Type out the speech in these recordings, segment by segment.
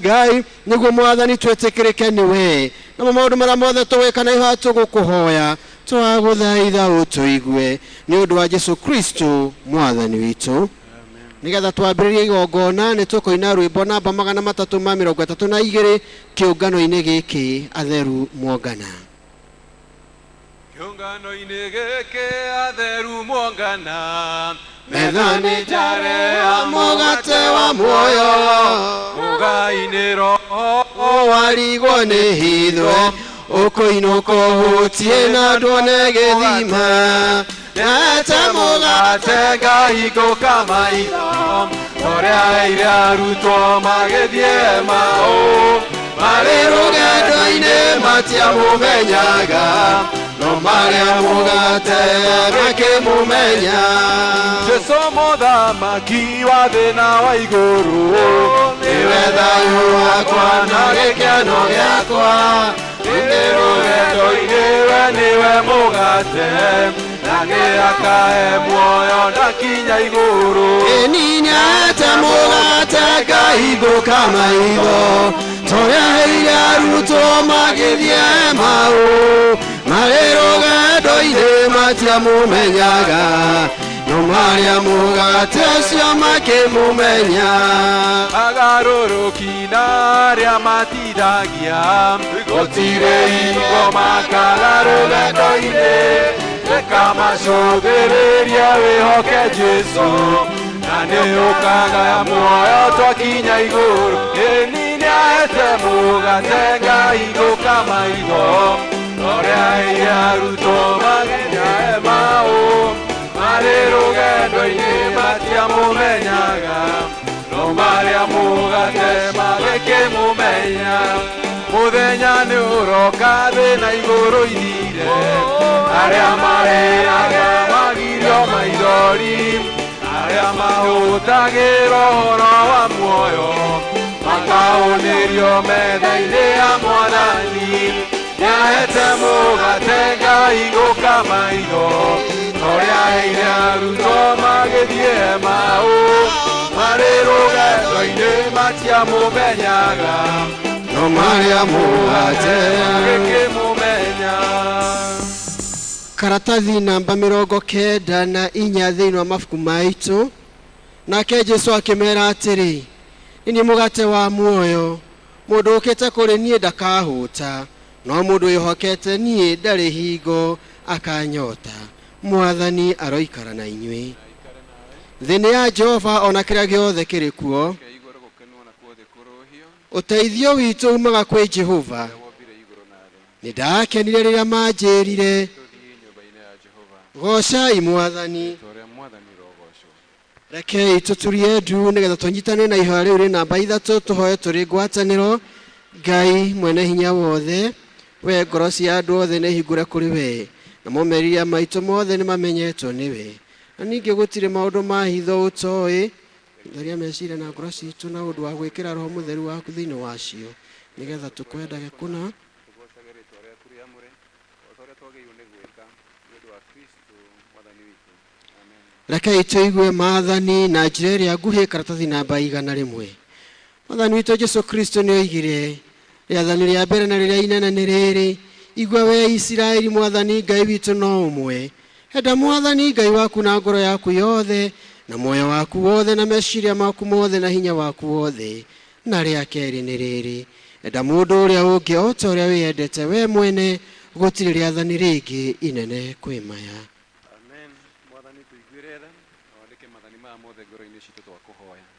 Ngai nĩguo Mwathani twĩtĩkĩrĩke nĩwe. Namo maũndũ marĩa mothe tũgwĩka na ihoya tũgũkũhoya twagũthaitha ũtũigue nĩ ũndũ wa Jesu Kristo Mwathani witũ. Nĩgetha twambĩrĩrie igongona nĩ tũkũina rwĩmbo namba 332 kĩũngano-inĩ gĩkĩ atheru mwongana. Kĩũngano-inĩ gĩkĩ atheru mwongana, metha nĩ njare ya mũgate wa muoyo, mũgai-inĩ roho warigwo nĩ hitho, ũkũinũka ũhũtie na nduone gĩthima. Nete mũgate ngahingũka maitho, torĩa aire arutwo magĩthiĩ Emau, marĩ rũgendo-inĩ matiamũmenyaga, no marĩa mũgate makĩmũmenya. Jesu mũthamaki wa thĩ na wa igũrũ, nĩwe thayũ wakwa na gĩkeno gĩakwa, ndĩ rũgendo-inĩ we nĩwe mũgate, na nĩakahe muoyo ndakinya igũrũ. Ĩni nĩahete mũgate ngahingũka maitho, torĩa aheire arutwo magĩthiĩ Emau, marĩ rũgendo-inĩ matiamũmenyaga, no marĩa mũgate ũcio makĩmũmenya. Agarũrũki na arĩa matithagia, gũtirĩ hingo makaga rũgendo-inĩ, reka macũthĩrĩrie wĩhoke Jesu, na nĩ ũkagaya muoyo twakinya igũrũ. Ĩni nĩahete mũgate ngahingũka maitho, torĩa aheire arutwo magĩthiĩ Emau, marĩ rũgendo-inĩ matiamũmenyaga, no marĩa mũgate magĩkĩmũmenya. Mũthenya nĩ ũroka thĩ na igũrũ ithire, arĩa marĩaga magirio maithori, arĩa mahũtagĩra ũhoro wa muoyo, makaũnĩrio metha-inĩ ya Mwathani. Nĩahete mũgate ngahingũka maitho, torĩa aheire arutwo magĩthiĩ Emau, marĩ rũgendo-inĩ matiamũmenyaga, no marĩa mũgate magĩkĩmũmenya. Karatathi namba 94 thĩinĩ wa mabuku maitũ. Nake Jesu akĩmera atĩrĩ, nĩ niĩ mũgate wa muoyo, mũndũ ũkĩte kũrĩ niĩ ndakahũta, no mũndũ wĩhokete niĩ ndarĩ hingo akanyota. Mwathani aroikara na inyuĩ. Thĩ nĩ ya Jehova ona kĩrĩa gĩothe kĩrĩ kuo. Ũteithio witũ umaga kwĩ Jehova. Nĩ ndakenire rĩrĩa manjĩrire, gocai Mwathani. Rekei tũturie ndu nĩgetha tũnyitane na ihoya rĩu rĩ namba 3, tũhoe tũrĩ ngwatanĩro. Ngai mwene hinya wothe, we ngoro cia andũ othe nĩ hingũre kũrĩ we, namo meciria maitũ mothe nĩ mamenyetwo nĩwe, na ningĩ gũtirĩ maũndũ ma hitho ũtoĩ. Theria meciria na ngoro citũ na ũndũ wa gwĩkĩra Roho Mũtheru waku thĩinĩ wacio, nĩgetha tũkwendage kũna. Rekei tũigue maathani na njĩra ĩrĩa nguhĩ, karatathi namba 101. Mwathani witũ Jesu Kristo nĩ oigire, rĩathani rĩa mbere na rĩrĩa inene nĩ rĩrĩ, igua we Isiraeli, Mwathani Ngai witũ no ũmwe. Enda Mwathani Ngai waku na ngoro yaku yothe, na muoyo waku wothe, na meciria maku mothe, na hinya waku wothe. Na rĩa kerĩ nĩ rĩrĩ, enda mũndũ ũrĩa ũngĩ o ta ũrĩa wĩyendete we mwene. Gũtirĩ rĩathani rĩngĩ inene kwĩ maya.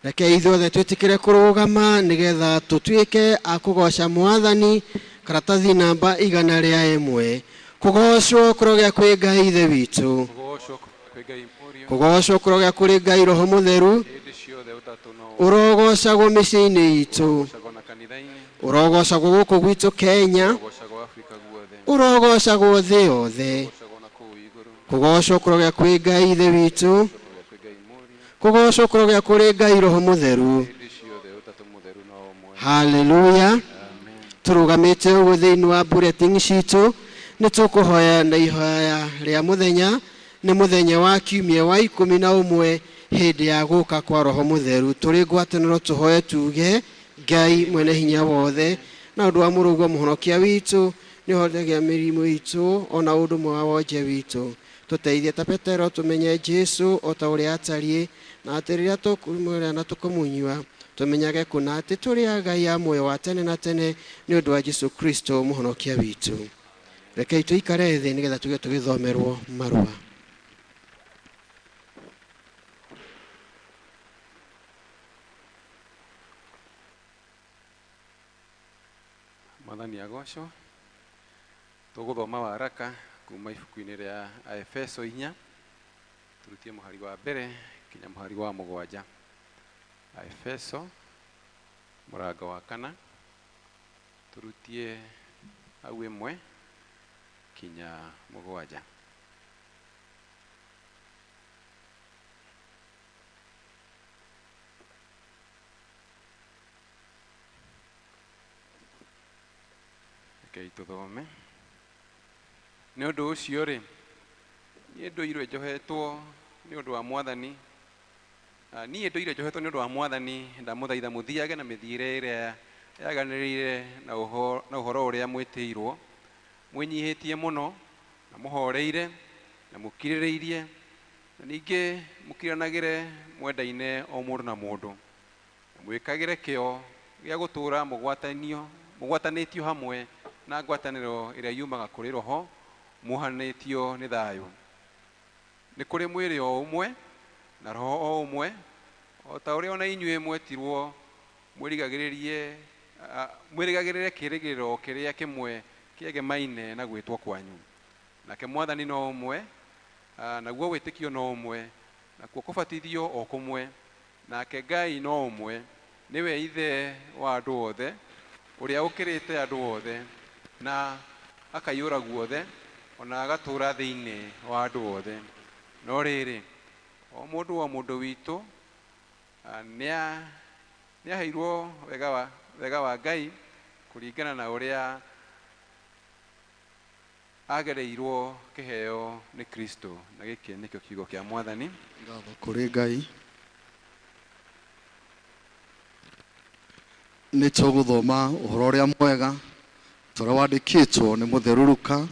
Reke ithuothe twĩtĩkĩre kũrũgama nĩgetha tũtuĩke a kũgoca Mwathani. Karatathi namba 101. Kũgocwo kũrogĩa kwĩ Ngai Ithe witũ, kũgocwo kũrogĩa kũrĩ Ngai Roho Mũtheru, ũrogocagwo mĩciĩ-inĩ itũ, ũrogocagwo gũkũ gwitũ Kenya, ũrogocagwo thĩ yothe. Kũgocwo kũrogĩa kwĩ Ngai Ithe witũ, kũgocwo kũrogĩa kũrĩ Ngai Roho Mũtheru. Haleluya. Tũrũgamĩte ũguo thĩinĩ wa bulletin citũ, nĩ tũkũhoya na ihoya rĩa mũthenya. Nĩ mũthenya wa kiumia wa 11 hĩndĩ ya gũka kwa Roho Mũtheru. Tũrĩ ngwatanĩro tũhoe tuge Ngai mwene hinya wothe na ũndũ wa mũrũguo mũhonokia witũ nĩ ũhonagia mĩrimũ itũ ona ũndũ ũmwe wa wonje witũ. Tũteithie ta Petero tũmenye Jesu o ta ũrĩa atariĩ, na atĩ rĩrĩa tũkũmũrĩa na tũkũmũnyua tũmenyage kũna atĩ tũrĩ agai a muoyo wa tene na tene nĩ ũndũ wa Jesu Kristo mũhonokia witũ. Rekei tũikare thĩ nĩgetha tuge tũgĩthomerwo marũa. Mwathani agocwo. Tũgũthoma waraka kuma ibuku-inĩ rĩa Aefeso 4, turutie mũhari wa mbere kinya mũhari wa 7. Aefeso mũrango wa 4, turutie hau 1 kinya 7. Rekei tũthome. Nĩ ũndũ ũcio rĩ, niĩ ndũire njohetwo nĩ ũndũ wa Mwathani, niĩ ndũire njohetwo nĩ ũndũ wa Mwathani, ndamũthaitha mũthiage na mĩthiĩre ĩrĩa yaganĩrĩire na ũhoro ũrĩa mwĩtĩirwo, mwĩnyihĩtie mũno na mũhoreire na mũkirĩrĩirie, na ningĩ mũkiranagĩre mwendaine o mũndũ na mũndũ, na mwĩkagĩre kĩo gĩa gũtũũra mũgwatanĩtio hamwe na ngwatanĩro ĩrĩa yumaga kũrĩ Roho, muohanĩtio nĩ thayũ. Nĩ kũrĩ mwĩrĩ o ũmwe na Roho o ũmwe, o ta ũrĩa ona inyuĩ mwetirwo mwĩrigagĩrĩre kĩĩrĩgĩrĩro kĩrĩa kĩmwe kĩegemaine na gwĩtwo kwanyu. Nake Mwathani no ũmwe, naguo wĩtĩkio no ũmwe, nakuo kũbatithio o kũmwe, nake Ngai no ũmwe, nĩwe Ithe wa andũ othe, ũrĩa ũkĩrĩte andũ othe, na akaiyũra guothe, ona agatũũra thĩinĩ wa andũ othe. No rĩrĩ, o mũndũ witũ nĩaheirwo wega wa Ngai kũringana na ũrĩa agereirwo kĩheo nĩ Kristo. Na gĩkĩ nĩkĩo kiugo kĩa Mwathani. Ngatho kũrĩ Ngai. Nĩ tũgũthoma ũhoro ũrĩa mwega ta ũrĩa wandĩkĩtwo nĩ Mũtheru Luka,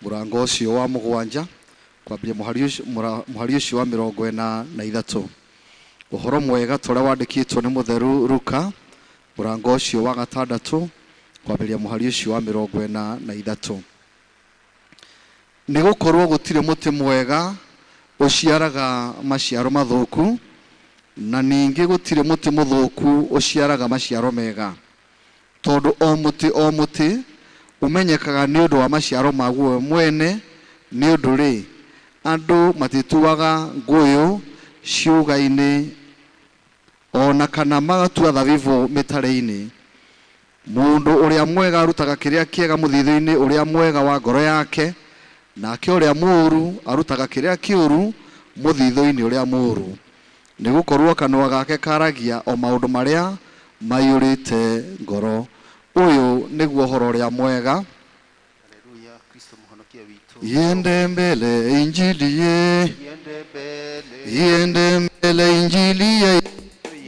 mũrango ũcio wa 7, kwambĩrĩria mũhari ũcio wa 43. Ũhoro mwega ta ũrĩa wandĩkĩtwo nĩ Mũtheru Luka, mũrango ũcio wa 6, kwambĩrĩria mũhari ũcio wa 43. Nĩ gũkorwo gũtirĩ mũtĩ mwega ũciaraga maciaro mathũku, na ningĩ gũtirĩ mũtĩ mũthũku ũciaraga maciaro mega. Tondũ o mũtĩ o mũtĩ ũmenyekaga nĩ ũndũ wa maciaro maguo mwene. Nĩ ũndũ rĩ, andũ matituaga ngũyũ ciũga-inĩ, ona kana magatua thabibũ mĩtare-inĩ. Mũndũ ũrĩa mwega arutaga kĩrĩa kĩega mũthithũ-inĩ ũrĩa mwega wa ngoro yake, nake ũrĩa mũũru arutaga kĩrĩa kĩũru mũthithũ-inĩ ũrĩa mũũru. Nĩ gũkorwo kanua gake karagia o maũndũ marĩa maiyũrĩte ngoro. Ũyũ nĩguo ũhoro ũrĩa mwega. Haleluya, Kristo mũhonokia witũ. Iende mbele injili ye, Iende mbele, iende mbele injili ye,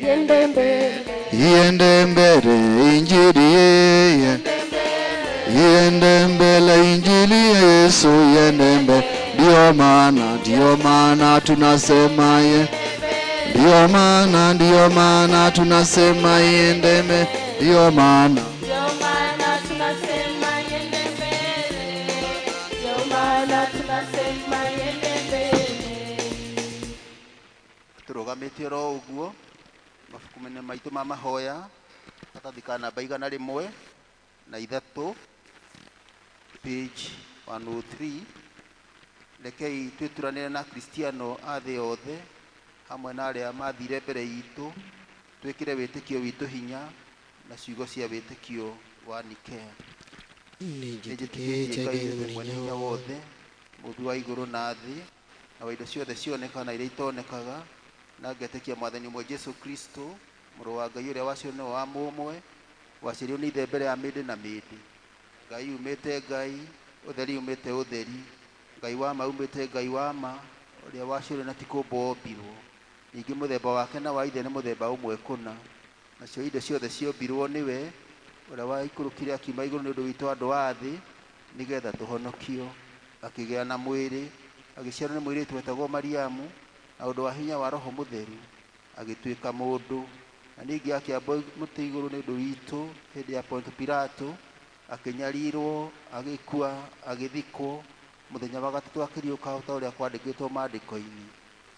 Iende mbele, iende mbele injili ye, iende mbele injili ya Yesu, iende mbele. Ndio maana tunasema ye, ndio maana tunasema iende mbele, ndio maana tunasema iende mbele, ndio maana tunasema iende mbele. Tũrũgamĩte oro ũguo mabuku-inĩ maitũ ma mahoya, karatathi ka namba 103, page 103. Rekei twĩturanĩre na Kristiano a thĩ yothe hamwe na arĩa mathire mbere itũ, twĩkĩre wĩtĩkio witũ hinya na ciugo cia wĩtĩkio wa Nikea. Nĩ Nĩnjĩtĩkĩtie njĩtĩkĩtie Ngai Ngai Ithe mwene hinya wothe, Mũũmbi wa igũrũ na thĩ, na wa indo ciothe cionekaga na iria itonekaga, na ngetĩkia Mwathani ũmwe Jesũ Kristo, Mũrũ wa Ngai ũrĩa waciarirwo nĩwe wa mũmwe, waciarirwo nĩ Ithe mbere ya mĩndĩ na mĩndĩ. Ngai umĩte Ngai, ũtheri umĩte ũtheri, Ngai wa ma umĩte Ngai wa ma, ũrĩa waciarirwo na ti kũũmbwo ombirwo. Ningĩ mũthemba wake na wa Ithe nĩ mũthemba ũmwe kũna. Nacio indo ciothe ciombirwo nĩwe, ũrĩa waikũrũkire akiuma igũrũ nĩ ũndũ witũ andũ a thĩ, nĩgetha tũhonokio. Akĩgĩa na mwĩrĩ, agĩciarwo nĩ mũirĩtu wetagwo Mariamu, na ũndũ wa hinya wa Roho Mũtheru agĩtuĩka mũndũ. Na ningĩ akĩambwo mũtĩ igũrũ nĩ ũndũ witũ hĩndĩ ya Pontio Pilato, akĩnyarirwo, agĩkua, agĩthikwo. Mũthenya wa gatatũ akĩriũka o ta ũrĩa kwandĩkĩtwo maandĩko-inĩ,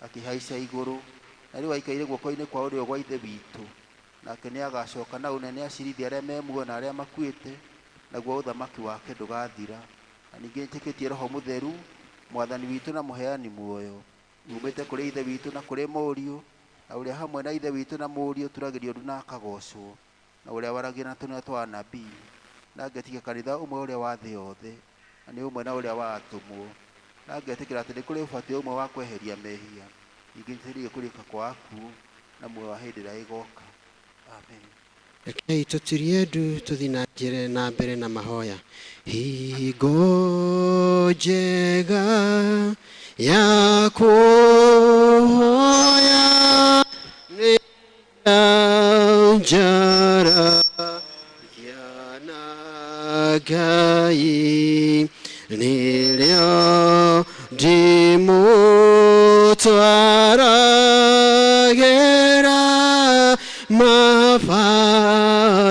akĩhaica igũrũ, na rĩu aikaire guoko-inĩ kwa ũrĩo gwa Ithe witũ. Nake nĩagacoka na ũnene acirithie arĩa me muoyo na arĩa makuĩte, naguo ũthamaki wake ndũgathira. Na ningĩ nĩtĩkĩtie Roho Mũtheru, Mwathani witũ na mũheani muoyo, umĩte kũrĩ Ithe witũ na kũrĩ Mũriũ, na ũrĩa hamwe na Ithe witũ na Mũriũ turagĩrio ndu na akagocwo, na ũrĩa waragia na tũnua twa anabii. Na ngetĩkia kanitha ũmwe ũrĩa wa thĩ yothe, na nĩ ũmwe na ũrĩa wa atũmwo. Na ngetĩkĩra atĩ nĩ kũrĩ ũbatithio ũmwe wa kweheria mehia, ningĩ nĩtĩkĩrie kũriũka kwa akuũ na muoyo wa hĩndĩ ĩrĩa ĩgoka. Amen. Rekei tũturie ndu tũthiĩ na njĩra na mbere na mahoya. Hingo njega ya kũhoya nĩ njaragia na Ngai, nĩrĩo ndĩmũtwaragĩra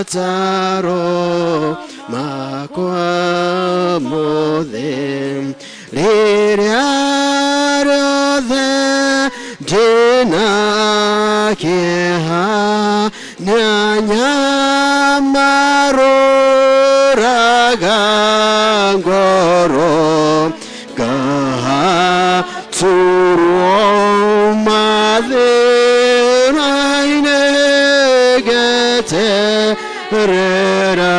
mabataro makwa mothe. Rĩrĩa rĩothe ndĩna kĩeha, nĩanyamarũraga ngoro, ngaturwo mathĩna-inĩ ngeterera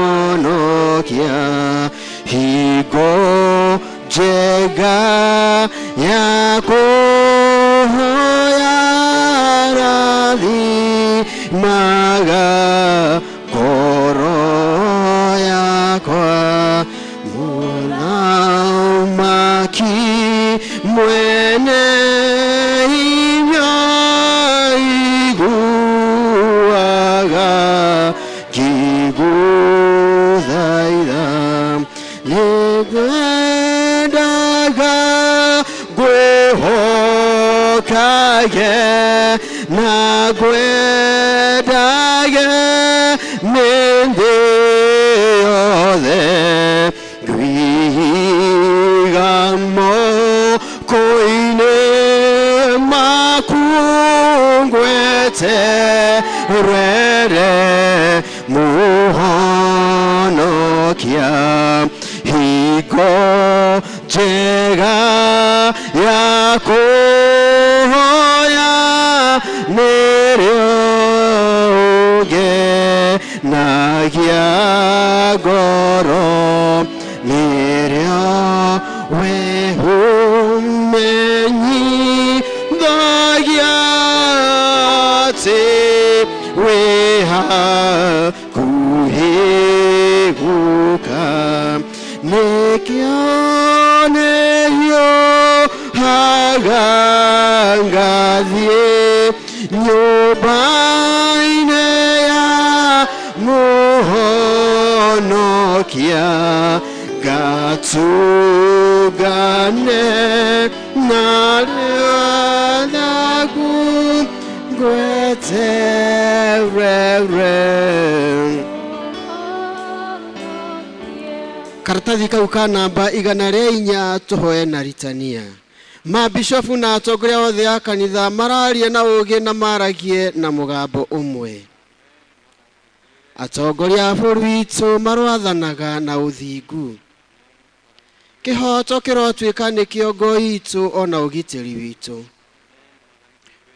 ũhonokia. Hingo njega ya kũhoya rathimaga ngoro yakwa. Mũthamaki mwene hinya iguaga ngĩgũthaitha, nĩngwendaga ngwĩhokage na ngwendage mĩndĩ yothe, ngwiga moko-inĩ maku ngweterere mũhonokia. Hingo njega ya kũhoya nĩrĩo ũngenagia ngoro, nĩrĩo we ũmenyithagia atĩ wĩ hakuhĩ gũka. Nĩkĩo nĩhiũhaga ngathiĩ nyũmba-inĩ ya Mũhonokia, ngatungane na rĩathagu ngweterere. Karatathi kau ka namba 104 tũhoe na ritania. Mabishofu na atongoria othe a kanitha mararie na ũũgĩ na maragie na mũgambo ũmwe. Atongoria a bũrũri witũ marwathanaga na ũthingu. Kĩhooto kĩrotuĩka nĩkĩo ngo itũ ona ũgitĩri witũ.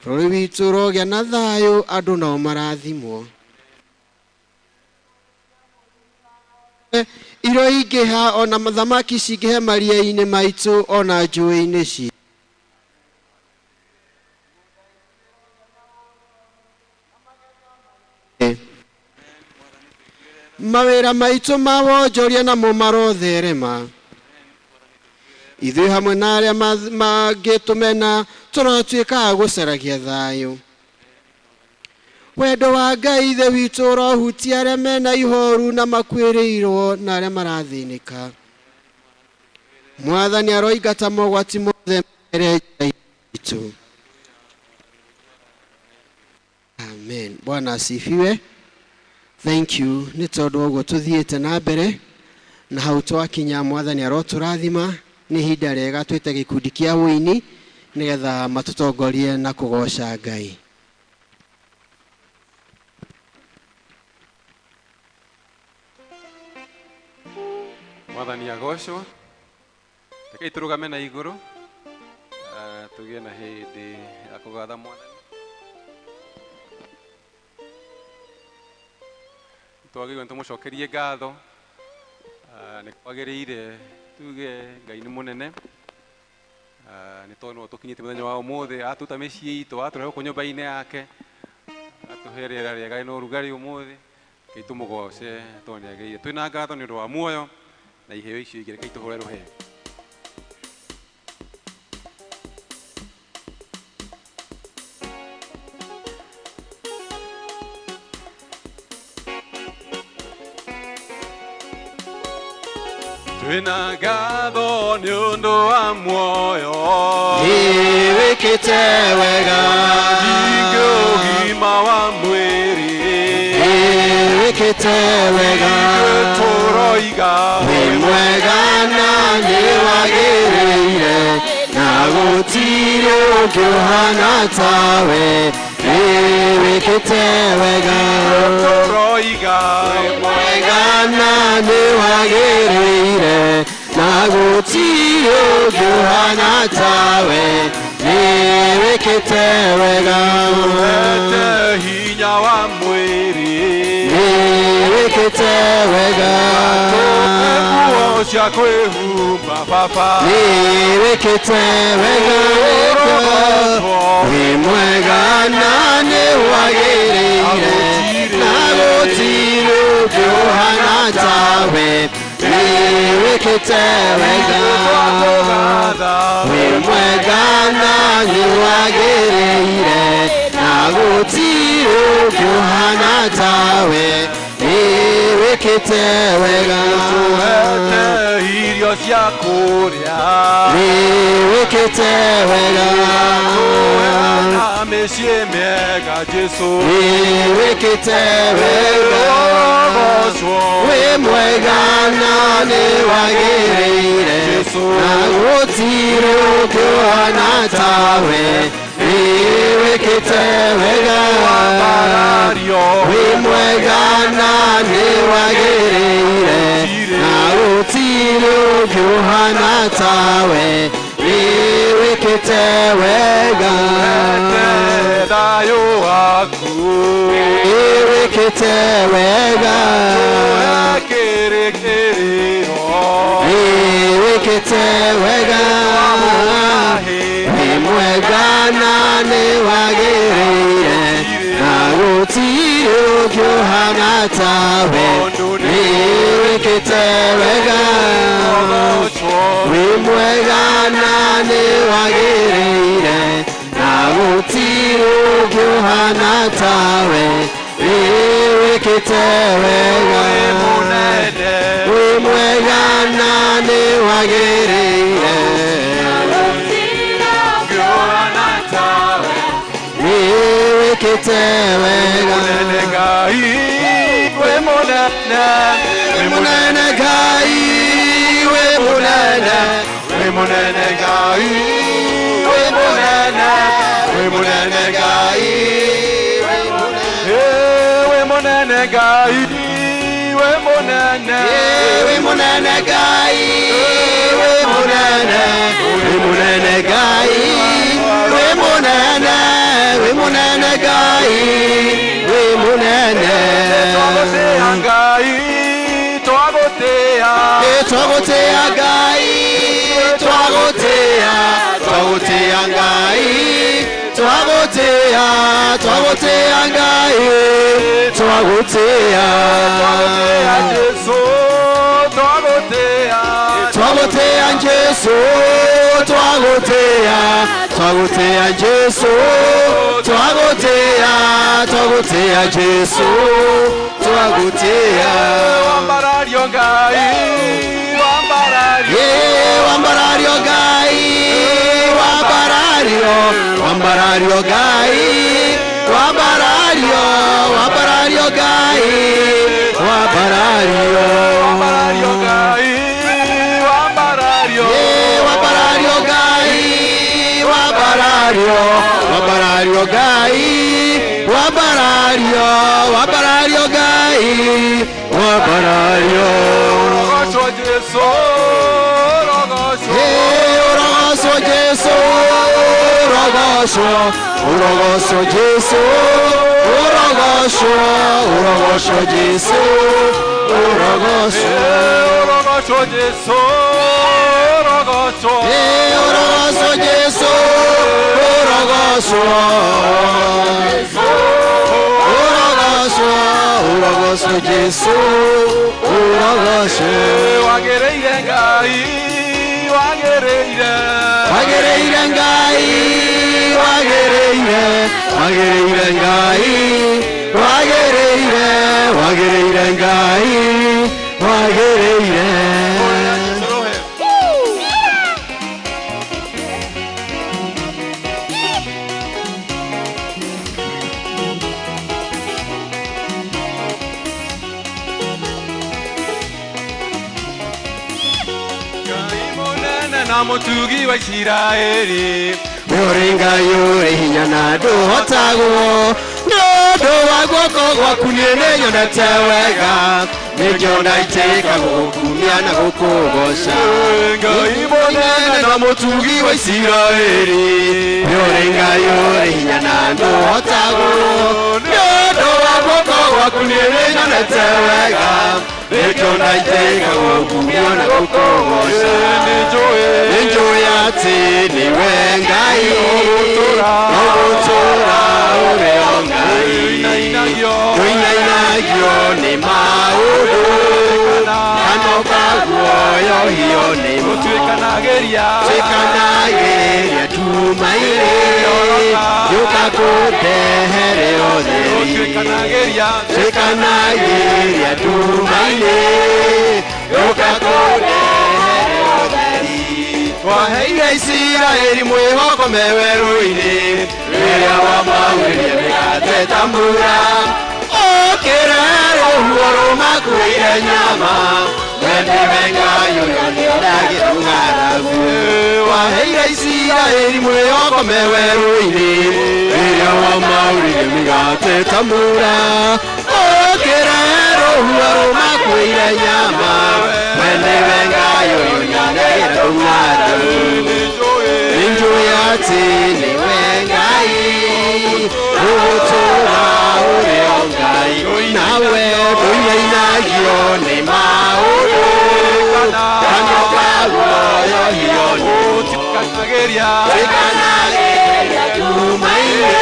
Bũrũri witũ ũrogĩa na thayũ, andũ nao marathimwo. Iro ingĩha ona thamaki cingĩhe maria-inĩ maitũ ona njũĩ-inĩ citũ. Mawĩra maitũ ma wonjoria namo marotherema. Ithuĩ hamwe na arĩa mangĩtũmena tũrotuĩka a gũcaragia thayũ. Wendo wa Ngai Ithe witũ ũrohutia arĩa mena ihoru na makuĩrĩirwo na arĩa marathĩnĩka. Mwathani aroingata mogwati mothe mere njĩra itũ. Amen. Bwana asifiwe. Thank you. Nĩ tondũ wa ũguo tũthiĩte na mbere na hau twakinya Mwathani arotũrathima. Nĩ ihinda rĩega twĩte gĩkundi kĩa wũini nĩgetha matũtongorie na kũgoca Ngai. Mwathani agocwo. Rekei tũrũgame na igũrũ, tũgĩe na hĩndĩ ya kũgatha Mwathani. Twagĩrĩirwo nĩ tũmũcokerie ngatho, nĩ kwagĩrĩire tuge Ngai nĩ mũnene, nĩ tondũ no tũkinyĩte mũthenya wa ũmũthĩ, atuta mĩciĩ itũ, atũrehe gũkũ nyũmba-inĩ yake, atũhe rĩera rĩega rĩna ũrugarĩ ũmũthĩ. Rekei tũmũgoce tondũ nĩ agĩrĩire. Twĩna ngatho nĩ ũndũ wa muoyo na iheo icio ingĩ, rekei tũhũre rũhĩ. Twĩna ngatho nĩ ũndũ wa muoyo, wĩkĩte wega, ningĩ ũgima wa mwĩrĩ, wĩkĩte wega, tũroiga wĩ mwega na nĩ wagĩrĩire, na gũtirĩ ũngĩ ũhana tawe, wĩkĩte wega, tũroiga wĩ mwega na nĩ wagĩrĩire, na gũtirĩ ũngĩ ũhana tawe, wĩkĩte wega, tũhete hinya wa mwĩrĩ, wĩkĩte wega, tũhe nguo cia kwĩhumba baba, wĩkĩte wega, wĩ mwega na nĩ wagĩrĩire, na gũtirĩ ũngĩ ũhana tawe, wĩkĩte wega, wĩ mwega na nĩ wagĩrĩire, na gũtirĩ ũngĩ ũhana tawe, wĩkĩte wega, tũhete irio cia kũrĩa, wĩkĩte wega, na mĩciĩ mĩega Jesũ, wĩkĩte wega, wĩ mwega na nĩ wagĩrĩire, na gũtirĩ ũngĩ ũhana tawe, wĩkĩte wega, wĩ mwega na nĩ wagĩrĩire, na gũtirĩ ũngĩ ũhana tawe, wĩkĩte wega, thayũ waku, wĩkĩte wega, kĩrĩkĩrĩro, wĩkĩte wega, wĩ mwega na nĩ wagĩrĩire, na gũtirĩ ũngĩ ũhana tawe, wĩkĩte wega, wĩ mwega na nĩ wagĩrĩire, na gũtirĩ ũngĩ ũhana tawe, wĩkĩte wega, wĩ mwega na nĩ wagĩrĩire, wĩkĩte wega, wĩ mũnene, wĩ mũnene Ngai, wĩ mũnene, wĩ mũnene Ngai, wĩ mũnene, wĩ mũnene Ngai, wĩ mũnene Ngai, wĩ mũnene, wĩ mũnene Ngai, wĩ mũnene, wĩ mũnene Ngai, wĩ mũnene, wĩ mũnene Ngai, wĩ mũnene. Twagũtĩa Ngai, twagũtĩa, twagũtĩa Ngai, twagũtĩa, twagũtĩa Ngai, twagũtĩa, twagũtĩa Ngai, twagũtĩa, twagũtĩa Jesũ, twagũtĩa, twagũtĩa Jesũ, twagũtĩa. Twagutia, twagutia Jesu, twagutia, twagutia Jesu, twagutia. Wambarario Ngai, wambarario. Wambarario Ngai, wambarario, wambarario Ngai, wambarario, wambarario Ngai, wambarario. Wambarario Ngai, wambarario. Wambarario Ngai, wambarario, wambarario Ngai, wambarario, wambarario Ngai, wambarario. Rogocwo Jesu, rogocwo. Rogocwo Jesu, rogocwo, rogocwo Jesu, rogocwo, rogocwo Jesu, rogocwo. Rogocwo Jesu, rogocwo. Rogocwo Jesu, rogocwo. Rogocwo, rogocwo Jesu, rogocwo. Wagĩrĩire Ngai, wagĩrĩire. Wagĩrĩire Ngai, wagĩrĩire, wagĩrĩire Ngai, wagĩrĩire, wagĩrĩire Ngai, wagĩrĩire. Ngai mũnene na mũtugi wa Isiraeli. Ũrĩ Ngai ũrĩ hinya na ndũhotagwo, nĩ ũndũ wa guoko gwaku niĩ nĩnyonete wega, nĩngĩona itĩka gũgũkumia na gũkũgoca. Ngai mũnene na mũtugi wa Isiraeli. Ũrĩ Ngai ũrĩ hinya na ndũhotagwo, nĩ ũndũ wa guoko gwaku niĩ nĩnyonete wega, nĩngĩona itĩka gũgũkumia na gũkũgoca. Nĩnjũĩ atĩ nĩwe Ngai, ũgũtũũra ũrĩ o Ngai, ndũinainagio nĩ maũndũ, kana ũkaguoyohio nĩ Tuĩkanagĩria. Tuĩkanagĩria nduma-inĩ, yũka kũndehere ũtheri. Tuĩkanagĩria. Tuĩkanagĩria nduma-inĩ, yũka kũndehere ũtheri. Waheire Isiraeli mwĩhoko me werũ-inĩ, rĩrĩa wamauririe mĩgate ta mbura. Ũkĩre rũhuho rũmakuĩire nyama, we nĩwe Ngai ũrĩa ũninagia ng'aragu. Waheire Isiraeli mwĩhoko me werũ-inĩ, rĩrĩa wamauririe mĩgate ta mbura. Ũkĩre rũhuho rũmakuĩire nyama, we nĩwe Ngai ũrĩa ũninagia ng'aragu. Nĩnjũĩ atĩ nĩwe Ngai, ũgũtũũra ũrĩ o Ngai, nawe ndũinainagio nĩ maũndũ, kana ũkaguoyohio nĩ Tuĩkanagĩria. Tuĩkanagĩria nduma-inĩ,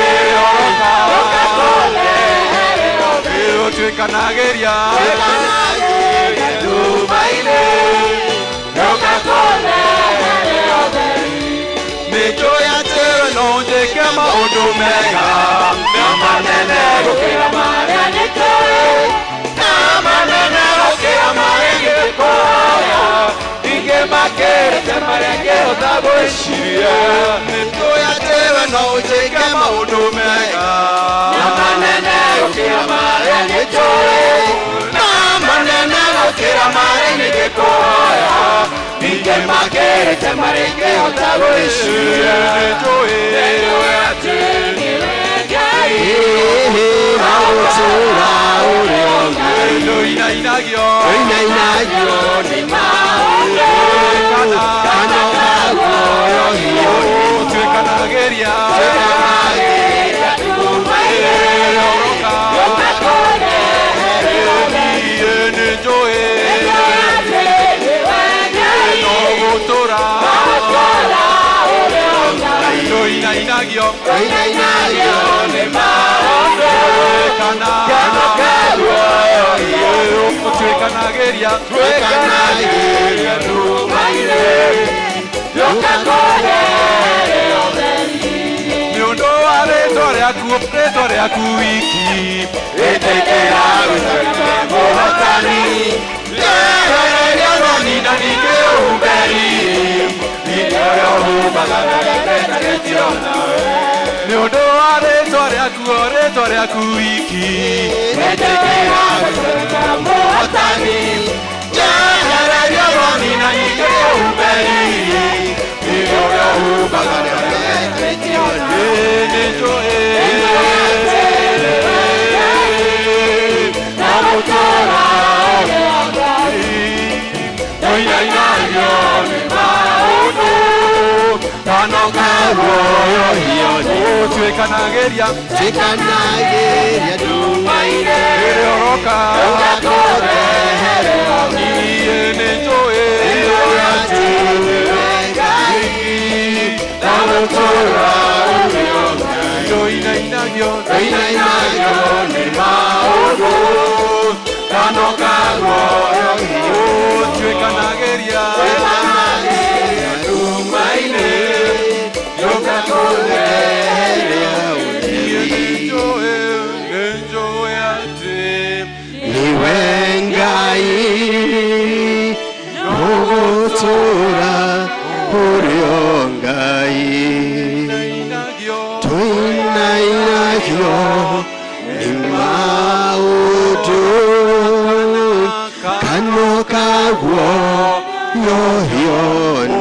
Tuĩkanagĩria. Tuĩkanagĩria nduma-inĩ, yũka kũndehere ũtheri. Nĩnjũĩ atĩ we no njĩke maũndũ mega na manene gũkĩra marĩa njĩkĩte, na manene gũkĩra marĩa ingĩkũhoya, ingĩ makĩrĩte marĩa ingĩhota gwĩciria. Nĩnjũĩ atĩ we no njĩke maũndũ mega na manene gũkĩra marĩa njĩkĩte, na manene gũkĩra marĩa ingĩkũhoya, ingĩ makĩrĩte marĩa ingĩhota gwĩciria. Nĩnjũĩ atĩ nĩwe Ngai, ũgũtũũra ũrĩ o Ngai, ndũinainagio. Ndũinainagio nĩ maũndũ, kana ũkaguoyohio nĩ Tuĩkanagĩria. Tuĩkanagĩria nduma-inĩ, yũka kũndehere ũtheri. Nĩnjũĩ Atĩ nĩwe Ngai, no gũtũũra ũgũtũũra ũrĩ o Ngai, ndũinainagio. Ndũinainagio nĩ maũndũ, Kana ũkaguoyohio Tuĩkanagĩria. Tuĩkanagĩria nduma-inĩ, yũka kũndehere rĩaku, rĩtwa rĩaku wiki. Ĩtĩkĩra gũtuĩka mũhotani, njehereria thoni na ningĩ ũhumbĩri. Ningĩ ũrĩa ũhumbaga na gĩtetanĩtio nawe. Nĩ ũndũ wa rĩtwa rĩaku, o rĩtwa rĩaku wiki. Ĩtĩkĩra gũtuĩka mũhotani, njehereria thoni na ningĩ ũhumbĩri. Ningĩ ũrĩa ũhumbaga na gĩtetanĩtio nawe. Nĩ njũĩ na mũtũra ũrĩa Ngai ndoinainagio nĩ maũndũ kanokaguoyohio tuĩkanagĩria Tuĩkanagĩria nduma-inĩ rĩrĩa ũroka ũgakũrehere niĩ nĩ njũĩ atĩ nĩwe Ngai na mũtũra ũrĩa Ngai ndoinainagio ndoinainagio nĩ maũndũ kanokaguoyohio tuĩkanagĩria Tuĩkanagĩria nduma-inĩ ũgakũrehere niĩ nĩ njũĩ nĩ njũĩ atĩ niwe Ngai ũgũtũũra ũrĩ o Ngai ndoinainagio tũinainagio nĩ maũndũ kano kaguo yohio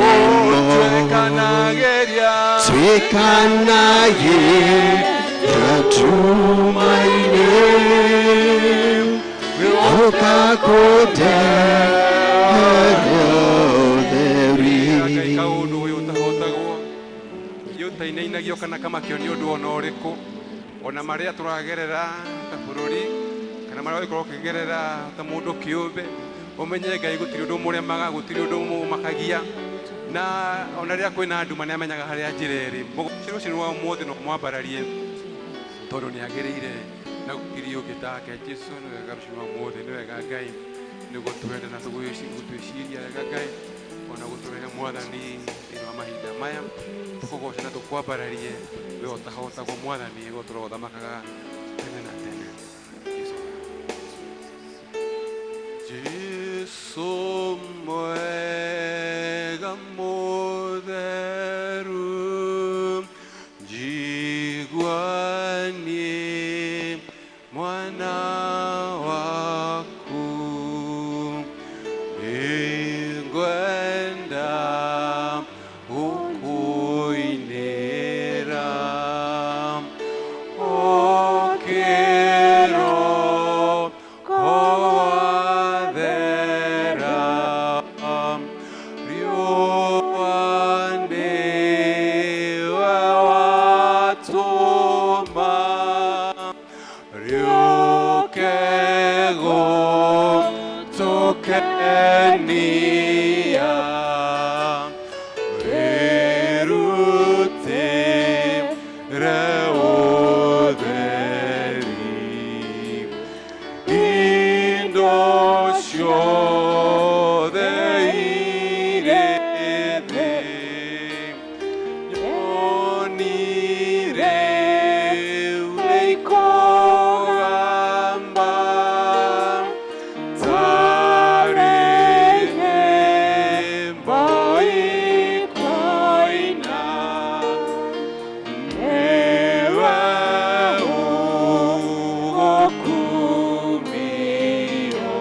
nĩmo tuĩkanagĩria tuĩkanagĩria nduma-inĩ ũgakũrehere ũtheri. Ngai kaũndũ ũyũ ũtahotagwo ũtainainagio kana kamakio nĩ ũndũ ona ũrĩkũ ona marĩa tũragerera ta bũrũri kana marĩa ũgĩkorwo ũkĩgerera ta mũndũ kĩũmbe ũmenye Ngai gũtirĩ ũndũ mũremaga gũtirĩ ũndũ mũmakagia na ona rĩrĩa kwĩna nduma nĩ amenyaga harĩa njĩra ĩrĩ mũgũcĩrĩ ũcio wa ũmũthĩ no mwambararie tondũ nĩ agĩrĩire na gũtirĩ ũngĩ take. Jesu nĩ wega rũciũ rwa ũmũthĩ nĩ wega Ngai nĩ gũtwenda na gũtwĩciria wega Ngai ona gũtũrehe mwathani thĩinĩ wa mahinda maya tũkũgoca na tũkwambararie we ũtahotagwo mwathani we ũtũraga ũthamakaga tene na tene. Jesu Jesu mwega mũtheru njigua niĩ mwana waku nĩngwenda gũkũinĩra ũkĩro kowathera riũa nĩwe watũma rĩũke gũtũkenia wĩrutĩre ũtheri indo ciothe irĩ thĩ nyoni rĩu nĩikũgamba tarĩ nyĩmbo ikũina nĩwe ũgũkumio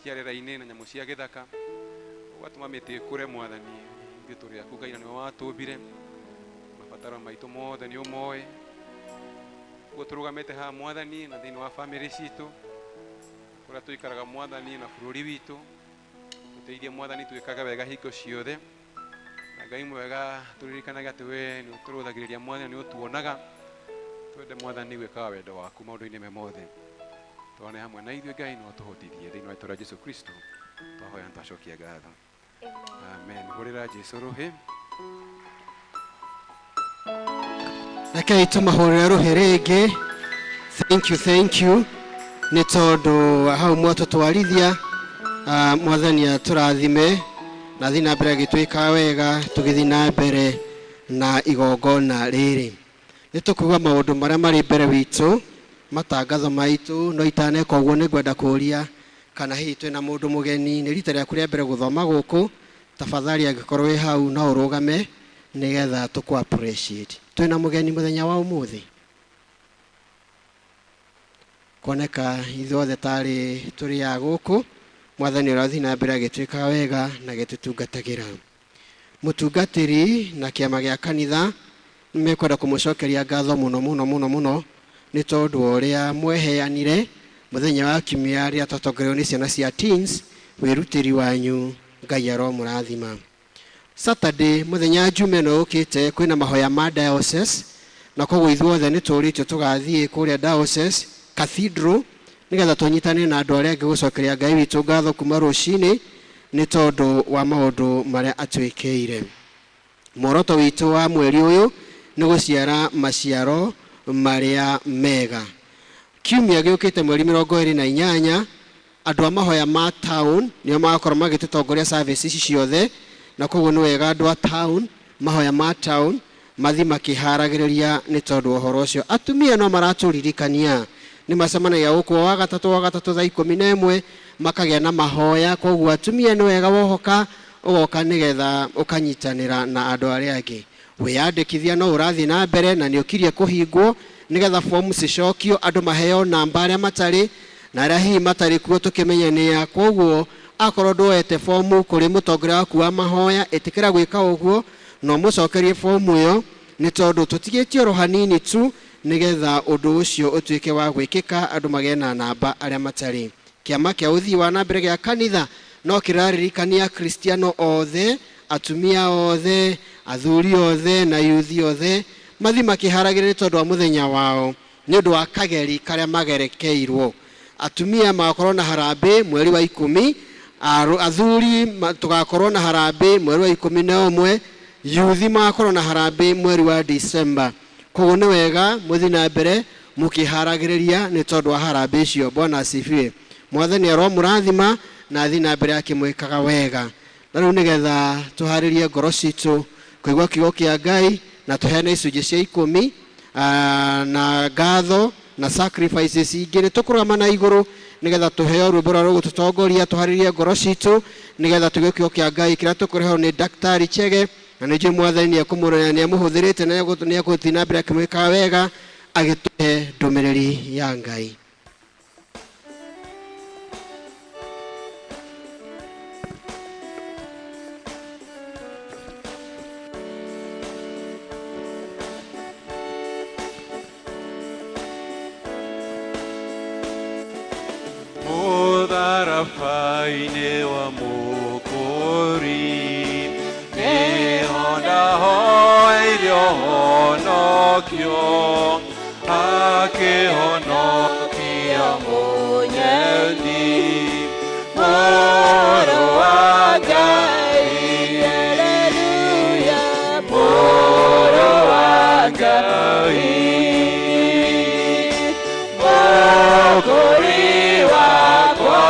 cia rĩera-inĩ na nyamũ cia gĩthaka, ũgatũma mĩtĩ ĩkũre Mwathani. Ithuĩ tũrĩ aku Ngai na nĩwe watũmbire, mabataro maitũ mothe nĩ ũmoĩ. Ũguo tũrũgamĩte haha Mwathani na thĩinĩ wa bamĩrĩ citũ, kũrĩa tũikaraga Mwathani na bũrũri witũ, tũteithie Mwathani twĩkage wega hingo ciothe. Na Ngai mwega, tũririkanage atĩ we nĩ ũtũrũthagĩrĩria Mwathani, nĩ ũtuonaga. Twende Mwathani gwĩkaga wendo waku maũndũ-inĩ me mothe. Twane hamwe na ithuĩ Ngai, no tũhotithie thĩinĩ wa rĩĩtwa rĩa Jesũ Kristo twahoya na twacokia ngatho. Amen. Hũrĩra Jesũ rũhĩ. Rekei tũmahũrĩre rũhĩ rĩngĩ. Thank you, thank you. Nĩ tondũ hau mwatũtwarithia, Mwathani atũrathime na thiĩ na mbere agĩtwĩka wega tũgĩthiĩ na mbere na igongona rĩrĩ. Nĩ tũkuga maũndũ marĩa marĩ mbere witũ, matangatho maitũ, no itaneka ũguo nĩ ngwenda kũũria kana hihi twĩna mũndũ mũgeni, nĩ rita rĩaku rĩa mbere gũthoma gũkũ, tafadhali angĩkorwo wĩ hau no ũrũgame nĩgetha tũkũ appreciate. Twĩna mũgeni mũthenya wa ũmũthĩ, kuoneka ithuothe tarĩ tũrĩ a gũkũ. Mwathani ũrathiĩ na mbere agĩtwĩkaga wega na agĩtũtungatagĩra. Mũtungatĩri na kĩama gĩa kanitha nĩmekwenda kũmũcokeria ngatho mũno mũno mũno mũno nĩ tondũ wa ũrĩa mweheanire mũthenya wa kiumia rĩrĩa twatongoreirwo nĩ ciana cia teens. Wĩrutĩri wanyu Ngai aromũrathima. Saturday mũthenya Juma ĩno yũkĩte kwĩna mahoya ma diocese, na koguo ithuothe nĩ tũrĩtio tũgathiĩ kũrĩa diocese cathedral nĩgetha tũnyitane na andũ arĩa angĩ gũcokeria Ngai witũ ngatho kuma rũcinĩ nĩ tondũ wa maũndũ marĩa atwĩkĩire. Muoroto witũ wa mweri ũyũ nĩ gũciara maciaro marĩa mega. Kiumia gĩũkĩte mweri 28, andũ a mahoya ma town nĩo magakorwo magĩtũtongoria service ici ciothe, na koguo nĩ wega andũ a town, mahoya ma town mathiĩ makĩharagĩrĩria nĩ tondũ wa ũhoro ũcio. Atumia no maratũririkania nĩ macemanagia gũkũ wa gatatũ thaa 11 makagĩa na mahoya, koguo atumia nĩ wega wohoka ũgoka nĩgetha ũkanyitanĩra na andũ arĩa angĩ. Wĩyandĩkithia no ũrathiĩ na mbere na nĩ ũkirie kũhingwo nĩgetha fomu cicokio, andũ maheo namba arĩa matarĩ na arĩa hihi matarĩ kuo tũkĩmenye nĩ a. Koguo akorwo ndwoete fomu kũrĩ mũtongoria waku wa mahoya, ĩtĩkĩra gwĩka ũguo na ũmũcokerie fomu ĩyo, nĩ tondũ tũtigĩtie oro hanini tu nĩgetha ũndũ ũcio ũtuĩke wa gwĩkĩka, andũ magĩe na namba arĩa matarĩ. Kĩama kĩa ũthii wa na mbere gĩa kanitha no kĩraririkania Kristiano othe, atumia othe, athuri othe na yuthi othe mathiĩ makĩharagĩrĩria tondũ wa mũthenya wao nĩ ũndũ wa kageri karĩa magerekeirwo. Atumia magakorwo na harambĩ mweri wa 10, athuri tũgakorwo na harambĩ mweri wa 11, yuthi magakorwo na harambĩ mweri wa December. Koguo nĩ wega mũthiĩ na mbere mũkĩharagĩrĩria nĩ tondũ wa harambĩ icio. Bwana asifiwe. Mwathani aromũrathima na athiĩ na mbere akĩmwĩkaga wega. Na rĩu nĩgetha tũharĩrie ngoro citũ kũigua kiugo kĩa Ngai na tũheane icunjĩ cia 10 na ngatho na sacrifices ingĩ, nĩ tũkũrũgama na igũrũ nĩgetha tũheo rwĩmbo rũrĩa rũgũtũtongoria, tũharĩrie ngoro citũ nĩgetha tũigue kiugo kĩa Ngai kĩrĩa tũkũrehwo nĩ Daktari Chege, na nĩ njũĩ Mwathani nĩekũmũrora, nĩamũhũthĩrĩte na nĩegũthiĩ na mbere akĩmwĩkaga wega agĩtũhe ndũmĩrĩri ya Ngai. Mũtharaba-inĩ wa Mũkũri nĩho ndahoeire ũhonokio, akĩhonokia mũnyendi Mũrũ wa Ngai. Haleluya, Mũrũ wa Ngai, Mũkũri wakwa,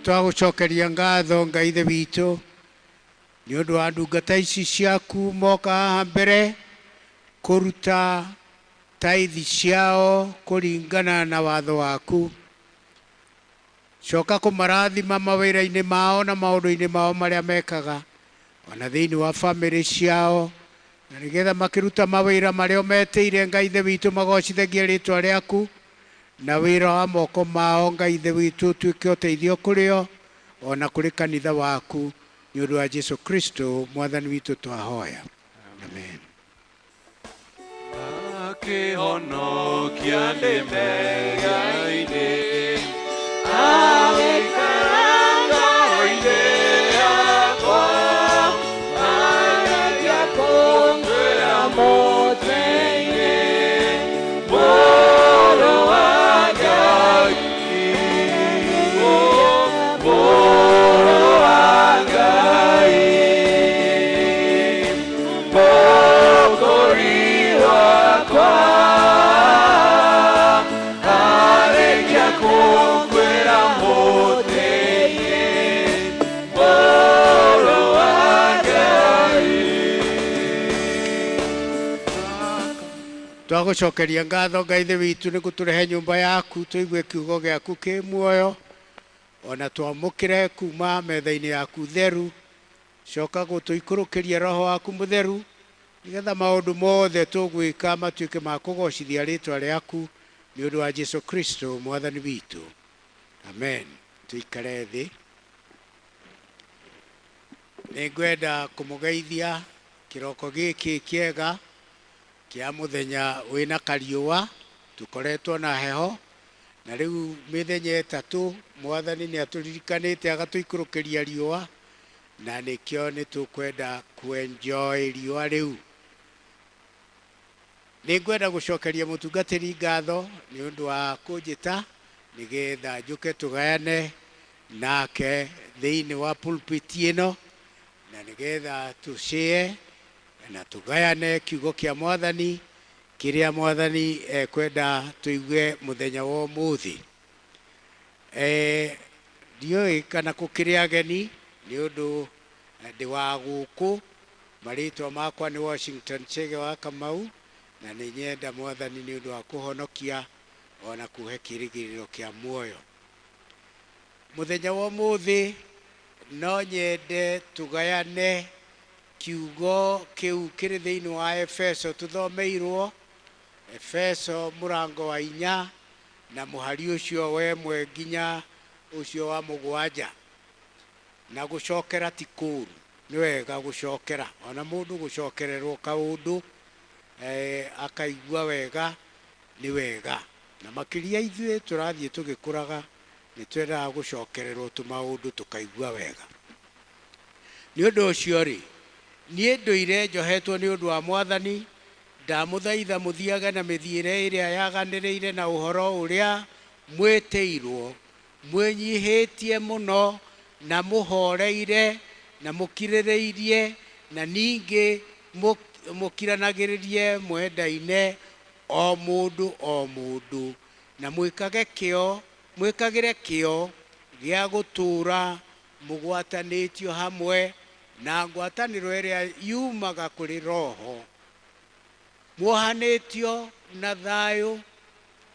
Nĩtwagũcokeria ngatho Ngai Ithe witũ nĩ ũndũ wa ndungata ici ciaku moka haha mbere kũruta taithi ciao kũringana na watho waku. Coka kũmarathima mawĩra-inĩ mao na maũndũ-inĩ mao marĩa mekaga ona thĩinĩ wa bamĩrĩ ciao, na nĩgetha makĩruta mawĩra marĩa metĩire Ngai Ithe witũ magocithagie rĩtwa rĩaku na wĩra wa moko mao Ngai Ithe witũ ũtuĩke ũteithio kũrĩ o ona kũrĩ kanitha waku nĩ ũndũ wa Jesu Kristo mwathani witũ twahoya, amen. Akĩhonokia ndĩ mehia-inĩ, agĩikara ngoro-inĩ yakwa, agĩthiĩ kũngwĩra mũtĩ-inĩ, Mũrũ wa Ngai, Mũrũ wa Ngai, Mũkũri wakwa, arĩkia kũngwĩra mũtĩ-inĩ, Mũrũ wa Ngai. Twagũcokeria ngatho Ngai Ithe witũ nĩ gũtũrehe nyũmba yaku tũigue kiugo gĩaku kĩ muoyo ona twamũkĩre kuma metha-inĩ yaku theru. Coka gũtũikũrũkĩria roho waku mũtheru nĩgetha maũndũ mothe tũgwĩka matuĩke ma kũgocithia rĩtwa rĩaku nĩ ũndũ wa Jesu Kristo mwathani witũ, amen. Tũikare thĩ. Nĩngwenda kũmũgeithia kĩroko gĩkĩ kĩega kĩa mũthenya wĩna kariũa, tũkoretwo na heho na rĩu mĩthenya ĩtatũ mwathani nĩ atũririkanĩte agatũikũrũkĩria riũa na nĩkĩo nĩ tũkwenda kũ-enjoy riũa rĩu. Nĩngwenda gũcokeria mũtungatĩri ngatho nĩ ũndũ wa kũnjĩta nĩgetha njũke tũgayane nake thĩinĩ wa pulpit ĩno na nĩgetha tũcĩe na tũgayane kiugo kĩa mwathani kĩrĩa mwathani ekwenda tũigue mũthenya wa ũmũthĩ. Ndiũĩ kana gũkĩrĩ ageni nĩ ũndũ ndĩ wa gũkũ. Marĩtwa makwa nĩ Washington Chege wa Kamau na nĩ nyenda mwathani nĩ ũndũ wa kũhonokia ona kũhe kĩĩrĩgĩrĩro kĩa muoyo. Mũthenya wa ũmũthĩ no nyende tũgayane kiugo kĩu kĩrĩ thĩinĩ wa Efeso tũthomeirwo Efeso mũrango wa 4 na mũhari ũcio wa 1 nginya ũcio wa 7. Na gũcokera ti kũũru, nĩ wega gũcokera ona mũndũ gũcokererwo kaũndũ akaigua wega nĩ wega, na makĩria ithuĩ tũrathiĩ tũgĩkũraga nĩ twendaga gũcokererwo tũmaũndũ tũkaigua wega. Nĩ ũndũ ũcio rĩ, niĩ ndũire njohetwo nĩ ũndũ wa mwathani, ndamũthaitha mũthiage na mĩthiĩre ĩrĩa yaganĩrĩire na ũhoro ũrĩa mwĩtĩirwo, mwĩnyihĩtie mũno na mũhoreire na mũkirĩrĩirie na ningĩ mũkiranagĩrĩrie mwendaine o mũndũ o mũndũ, na mwĩkagĩre kĩo gĩa gũtũũra mũgwatanĩtio hamwe na ngwatanĩro ĩrĩa yumaga kũrĩ roho, muohanĩtio na thayũ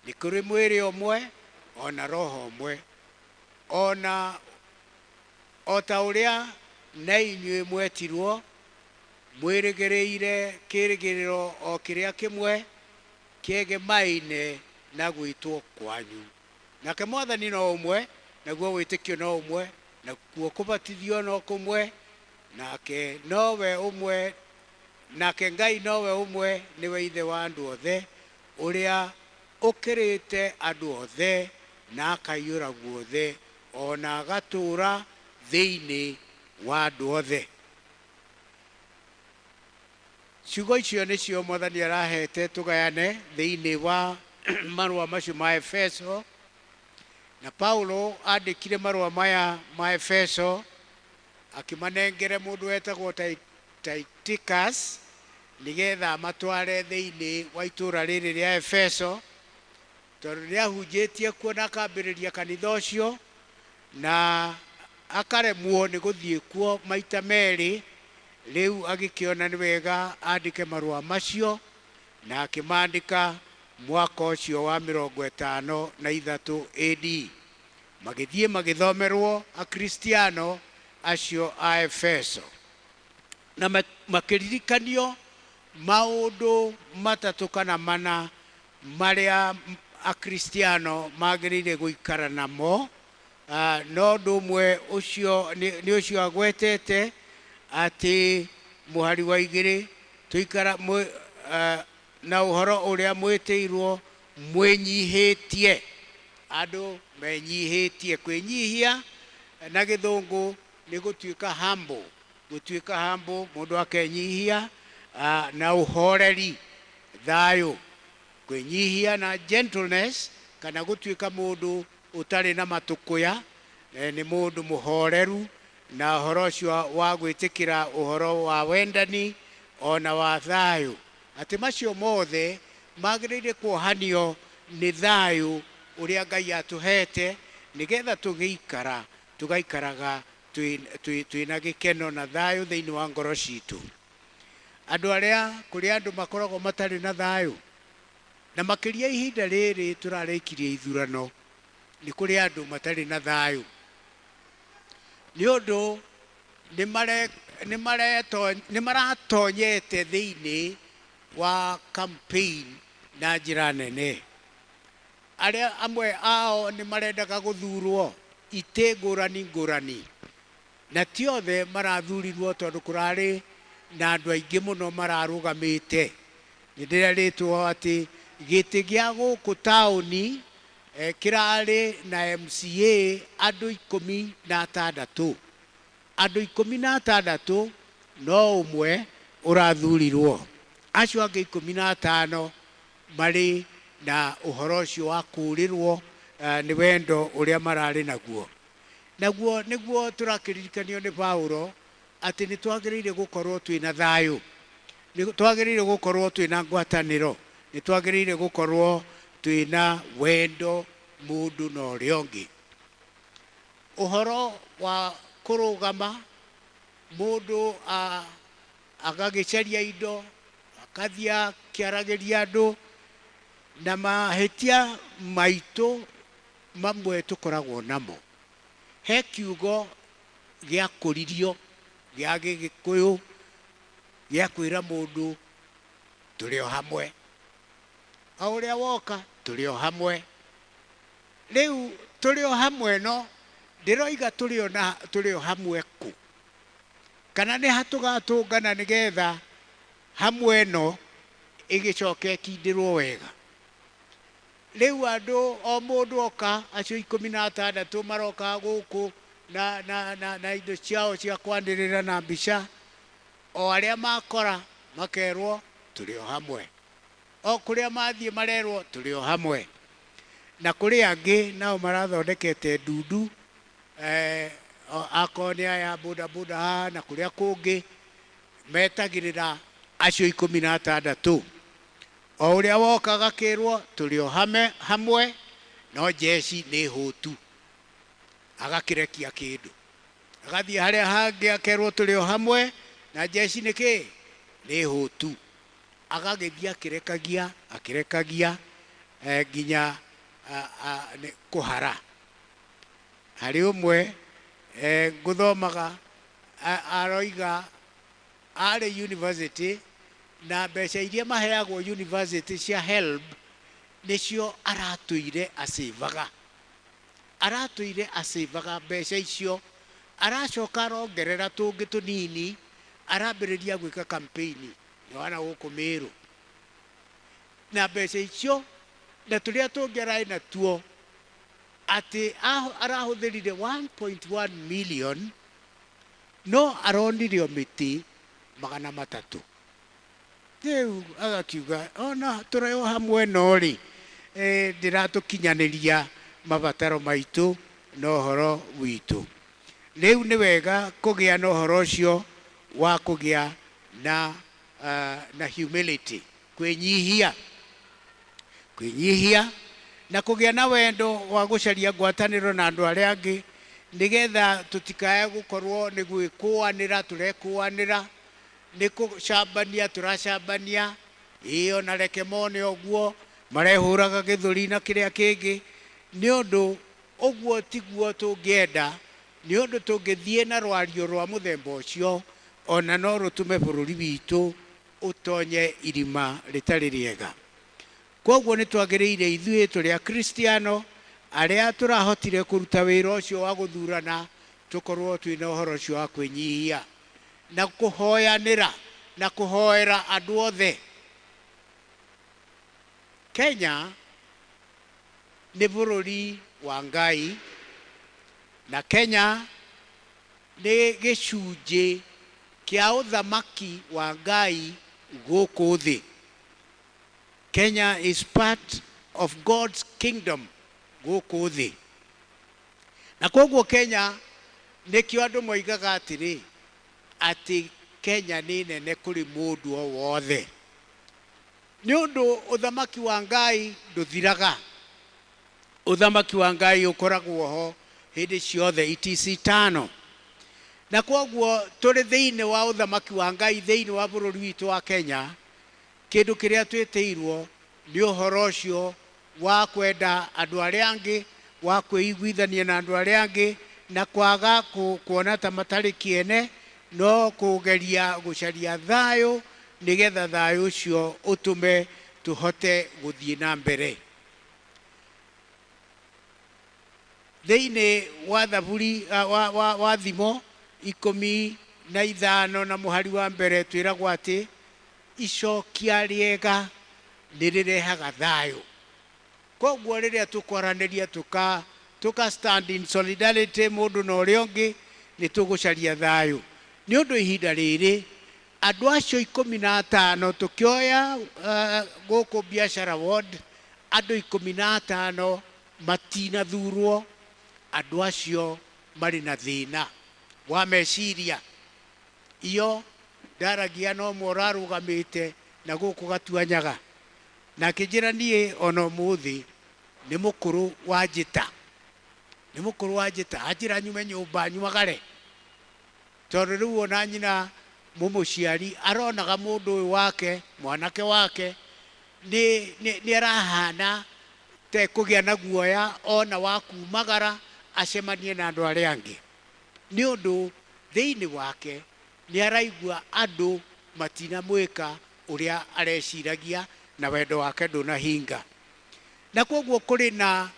nĩ kũrĩ mwĩrĩ ũmwe ona roho ũmwe, ona o ta ũrĩa na inyuĩ mwetirwo mwĩrĩgĩrĩire kĩĩrĩgĩrĩro o kĩrĩa kĩmwe kĩegemaine na gwĩtwo kwanyu. Nake mwathani no ũmwe, naguo wĩtĩkio no ũmwe, nakuo kũbatithio no kũmwe, nake nowe ũmwe, nake Ngai nowe ũmwe, nĩwe ithe wa andũ othe, ũrĩa ũkĩrĩte andũ othe na akaiyũra guothe ona agatũũra thĩinĩ wa andũ othe. Ciugo icio nĩcio mwathani arahete tũgayane thĩinĩ wa marũa macio ma Efeso. Na Paulo andĩkire marũa maya ma Efeso akĩmanengere mũndũ wetagwo Tychicus nĩgetha amatware thĩinĩ wa itũũra rĩrĩ rĩa Efeso, tondũ nĩahunjĩtie kuo na akambĩrĩria kanitha ũcio, Na akaremwo nĩ gũthiĩ kuo maita merĩ. Rĩu agĩkĩona nĩ wega andĩke marũa macio, na akĩmandĩka mwaka ũcio wa 53 AD. Magĩthiĩ magĩthomerwo Akristiano acio a Efeso, na makĩririkanio maũndũ matatũ kana mana marĩa Akristiano magĩrĩire gũikara namo. No ũndũ ũmwe ũcio nĩ ũcio agwetete atĩ mũhari wa 2, tũikara na ũhoro ũrĩa mwĩtĩirwo mwĩnyihĩtie. Andũ menyihĩtie. Kwĩnyihia na gĩthũngũ nĩ gũtuĩka humble, gũtuĩka humble, mũndũ akenyihia na ũhoreri, thayũ. Kwĩnyihia na gentleness, kana gũtuĩka mũndũ ũtarĩ na matũkũya, nĩ mũndũ mũhoreru, na ũhoro ũcio wa gwĩtĩkĩra ũhoro wa wendani ona wa thayũ, atĩ macio mothe magĩrĩire kuohanio nĩ thayũ ũrĩa Ngai atũhete, nĩgetha tũgĩikara tũgaikaraga twĩna gĩkeno na thayũ thĩinĩ wa ngoro citũ. Andũ arĩa kũrĩ andũ makoragwo matarĩ na thayũ, na makĩria ihinda rĩrĩ tũrarĩkirie ithurano, nĩ kũrĩ andũ matarĩ na thayũ, nĩ ũndũ nĩ maratonyete thĩinĩ wa campaign na njĩra nene. Arĩa amwe ao nĩ marendaga gũthurwo itĩ ngũrani ngũrani, na ti othe marathurirwo tondũ kũrarĩ na andũ aingĩ mũno mararũgamĩte. Nĩ ndĩrerĩtwo atĩ gĩtĩ gĩa gũkũ taũni kĩrarĩ na MCA andũ 16, andũ 16, no ũmwe ũrathurirwo. Acio angĩ 15 marĩ na ũhoro ũcio wa kũũrĩrwo nĩ wendo ũrĩa mararĩ naguo. Naguo nĩguo tũrakĩririkanio nĩ Paulo atĩ nĩ twagĩrĩire gũkorwo twĩna thayũ, nĩ twagĩrĩire gũkorwo twĩna ngwatanĩro, nĩ twagĩrĩire gũkorwo twĩna wendo mũndũ na ũrĩa ũngĩ. Ũhoro wa kũrũgama mũndũ agagĩcaria indo, akathiĩ akĩaragĩria andũ, na mahĩtia maitũ mamwe tũkoragwo namo. He kiugo gĩa kũririo gĩa Gĩgĩkũyũ gĩa kwĩra mũndũ tũrĩ o hamwe, o ũrĩa woka tũrĩ o hamwe. Rĩu tũrĩ o hamwe, no ndĩroiga tũrĩ o hamwe kũ, kana nĩ hatũgatũngana nĩgetha hamwe no ĩgĩcoke ĩkindĩrwo wega. Rĩu andũ o mũndũ oka, acio 16 maroka gũkũ na indo ciao cia kwanĩrĩra na mbica, o arĩa makora makerwo tũrĩ o hamwe, o kũrĩa mathiĩ marerwo tũrĩ o hamwe. Na kũrĩ angĩ nao marathondekete ndundu, akorwo nĩ aya bodaboda haha na kũrĩa kũngĩ, metagĩrĩra acio 16, o ũrĩa woka agakĩrwo tũrĩ o hamwe, no jeshi nĩ hũtu, agakĩrekia kĩndũ, agathiĩ harĩa hangĩ akerwo tũrĩ o hamwe, na jeshi nĩ kĩ, nĩ hũtu, agagĩthiĩ akĩrekagia akĩrekagia nginya kũhara. Harĩ ũmwe ngũthomaga aroiga arĩ university, na mbeca iria maheagwo university cia HELB nĩcio aratũire acĩvaga, aratũire acĩvaga mbeca icio, aracoka arongerera tũngĩ tũnini, arambĩrĩria gwĩka campaign nĩ wana gũkũ Mĩrũ, na mbeca icio na tũrĩa tũngĩ ararĩ natuo, atĩ arahũthĩrire 1.1 million, no aronire o mĩtĩ 300. Rĩu agakiuga ona tũrĩ o hamwe no rĩ, ndĩratũkinyanĩria mabataro maitũ na ũhoro witũ. Rĩu nĩ wega kũgĩa na ũhoro ũcio wa kũgĩa na humility, kwĩnyihia, kwĩnyihia na kũgĩa na wendo wa gũcaria ngwatanĩro na andũ arĩa angĩ, Nĩgetha tũtikae gũkorwo nĩ gwĩkũanĩra tũrekũanĩra, nĩ kũcambania tũracambania, ĩĩ ona reke mone ũguo marehũraga gĩthũri na kĩrĩa kĩngĩ, nĩ ũndũ ũguo tiguo tũngĩenda, nĩ ũndũ tũngĩthiĩ na rwario rwa mũthemba ũcio ona no rũtũme bũrũri witũ ũtonye irima rĩtarĩ rĩega. Koguo nĩ twagĩrĩire ithuĩ tũrĩ Akristiano arĩa tũrahotire kũruta wĩra ũcio wa gũthurana tũkorwo twĩna ũhoro ũcio wa kwĩnyihia na kũhoyanĩra na kũhoera andũ othe. Kenya nĩ bũrũri wa Ngai na Kenya nĩ gĩcunjĩ kĩa ũthamaki wa Ngai gũkũ thĩ. Kenya is part of God's kingdom gũkũ thĩ. Na koguo Kenya nĩkĩo andũ moigaga atĩrĩ atĩ Kenya nĩ nene kũrĩ mũndũ o wothe. Nĩ ũndũ ũthamaki wa Ngai ndũthiraga. Ũthamaki wa Ngai ũkoragwo ho hĩndĩ ciothe, it is eternal. Na koguo tũrĩ thĩinĩ wa ũthamaki wa Ngai thĩinĩ wa bũrũri witũ wa Kenya, kĩndũ kĩrĩa twĩtĩirwo nĩ ũhoro ũcio wa kwenda andũ arĩa angĩ, wa kwĩiguithania na andũ arĩa angĩ, na kwaga kuona ta matarĩ kĩene, no kũgeria gũcaria thayũ nĩgetha thayũ ũcio ũtũme tũhote gũthiĩ na mbere. Thĩinĩ wa thaburi wa thimo 15 na mũhari wa mbere twĩragwo atĩ icokia rĩega nĩ rĩrehaga thayũ. Koguo rĩrĩa tũkwaranĩria tũka stand in solidarity mũndũ na ũrĩa ũngĩ, nĩ tũgũcaria thayũ. Nĩ ũndũ ihinda rĩrĩ andũ acio 15 tũkĩoya gũkũ biacara ward, andũ 15 matinathurwo, andũ acio marĩ na thĩna wa meciria. Iyo ndaragia no ũmwe ũrarũgamĩte na gũkũ gatuanyaga, na akĩnjĩra niĩ ona ũmũthĩ nĩ mũkũrũ wa njĩta, nĩ mũkũrũ wa njĩta, anjĩra nyume nyũmba nyumagare, tondũ rĩu ona nyina mũmũciari aronaga mũndũ ũyũ wake, mwanake wake nĩ arahana te kũgĩa na guoya ona wa kumagara acemanie na andũ arĩa angĩ, nĩ ũndũ thĩinĩ wake nĩ araigua andũ matinamwĩka ũrĩa areciragia na wendo wake ndũnahinga. Na koguo kũrĩ na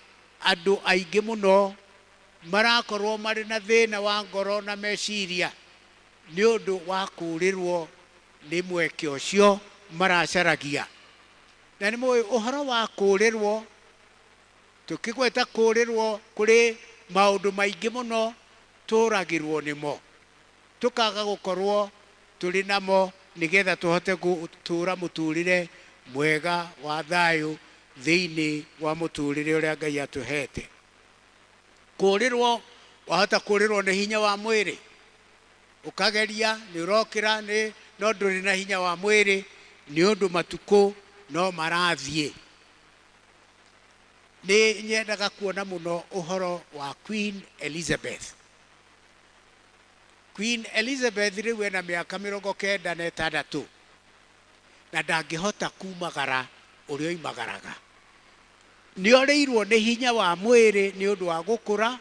andũ aingĩ mũno marakorwo marĩ na thĩna wa ngoro na meciria nĩ ũndũ wa kũũrĩrwo nĩ mweke ũcio maracaragia. Na nĩ mũĩ ũhoro wa kũũrĩrwo, tũkĩgweta kũũrĩrwo kũrĩ maũndũ maingĩ mũno tũragĩrwo nĩmo, tũkaga gũkorwo tũrĩ namo nĩgetha tũhote gũtũũra mũtũũrĩre mwega wa thayũ thĩinĩ wa mũtũũrĩre ũrĩa Ngai atũhete. Kũũrĩrwo, wahota kũũrĩrwo nĩ hinya wa mwĩrĩ, ũkageria nĩ ũrokĩra nĩ no ndũrĩ na hinya wa mwĩrĩ nĩ ũndũ matukũ no marathiĩ. Nĩ nyendaga kuona mũno ũhoro wa Queen Elizabeth. Queen Elizabeth rĩu ena mĩaka 96 na ndangĩhota kumagara ũrĩa oimagaraga. Nĩ orĩirwo nĩ hinya wa mwĩrĩ nĩ ũndũ wa gũkũra,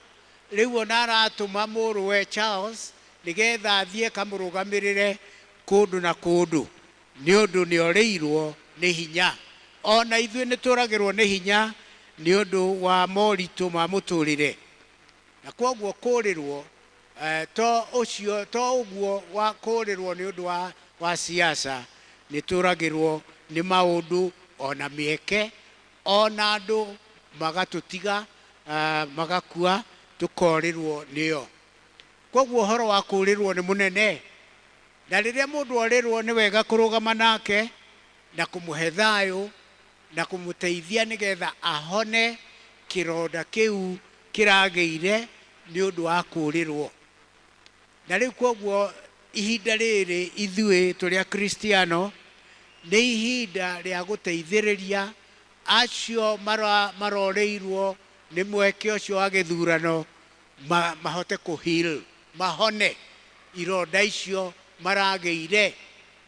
rĩu ona aratũma mũrũwe Charles nĩgetha athiĩ kamũrũgamĩrĩre kũndũ na kũndũ, nĩ ũndũ nĩ orĩirwo nĩ hinya. Ona ithuĩ nĩ tũragĩrwo nĩ hinya nĩ ũndũ wa moritũ ma mũtũrĩre. Na koguo kũũrĩrwo to ũcio to ũguo wa kũũrĩrwo nĩ ũndũ wa siasa, nĩ tũragĩrwo nĩ maũndũ ona mĩeke, ona andũ magatũtiga, magakua, tũkorĩrwo nĩo. Koguo ũhoro wa kũũrĩrwo nĩ mũnene, na rĩrĩa mũndũ orĩrwo nĩ wega kũrũgama nake na kũmũhe thayũ na kũmũteithia nĩgetha ahone kĩronda kĩu kĩragĩire nĩ ũndũ wa kũũrĩrwo. Na rĩu koguo ihinda rĩrĩ ithuĩ tũrĩ Akristiano nĩ ihinda rĩa gũteithĩrĩria acio marorĩirwo nĩ mweke ũcio wa gĩthurano, mahote kũ-heal, mahone ironda icio maragĩire,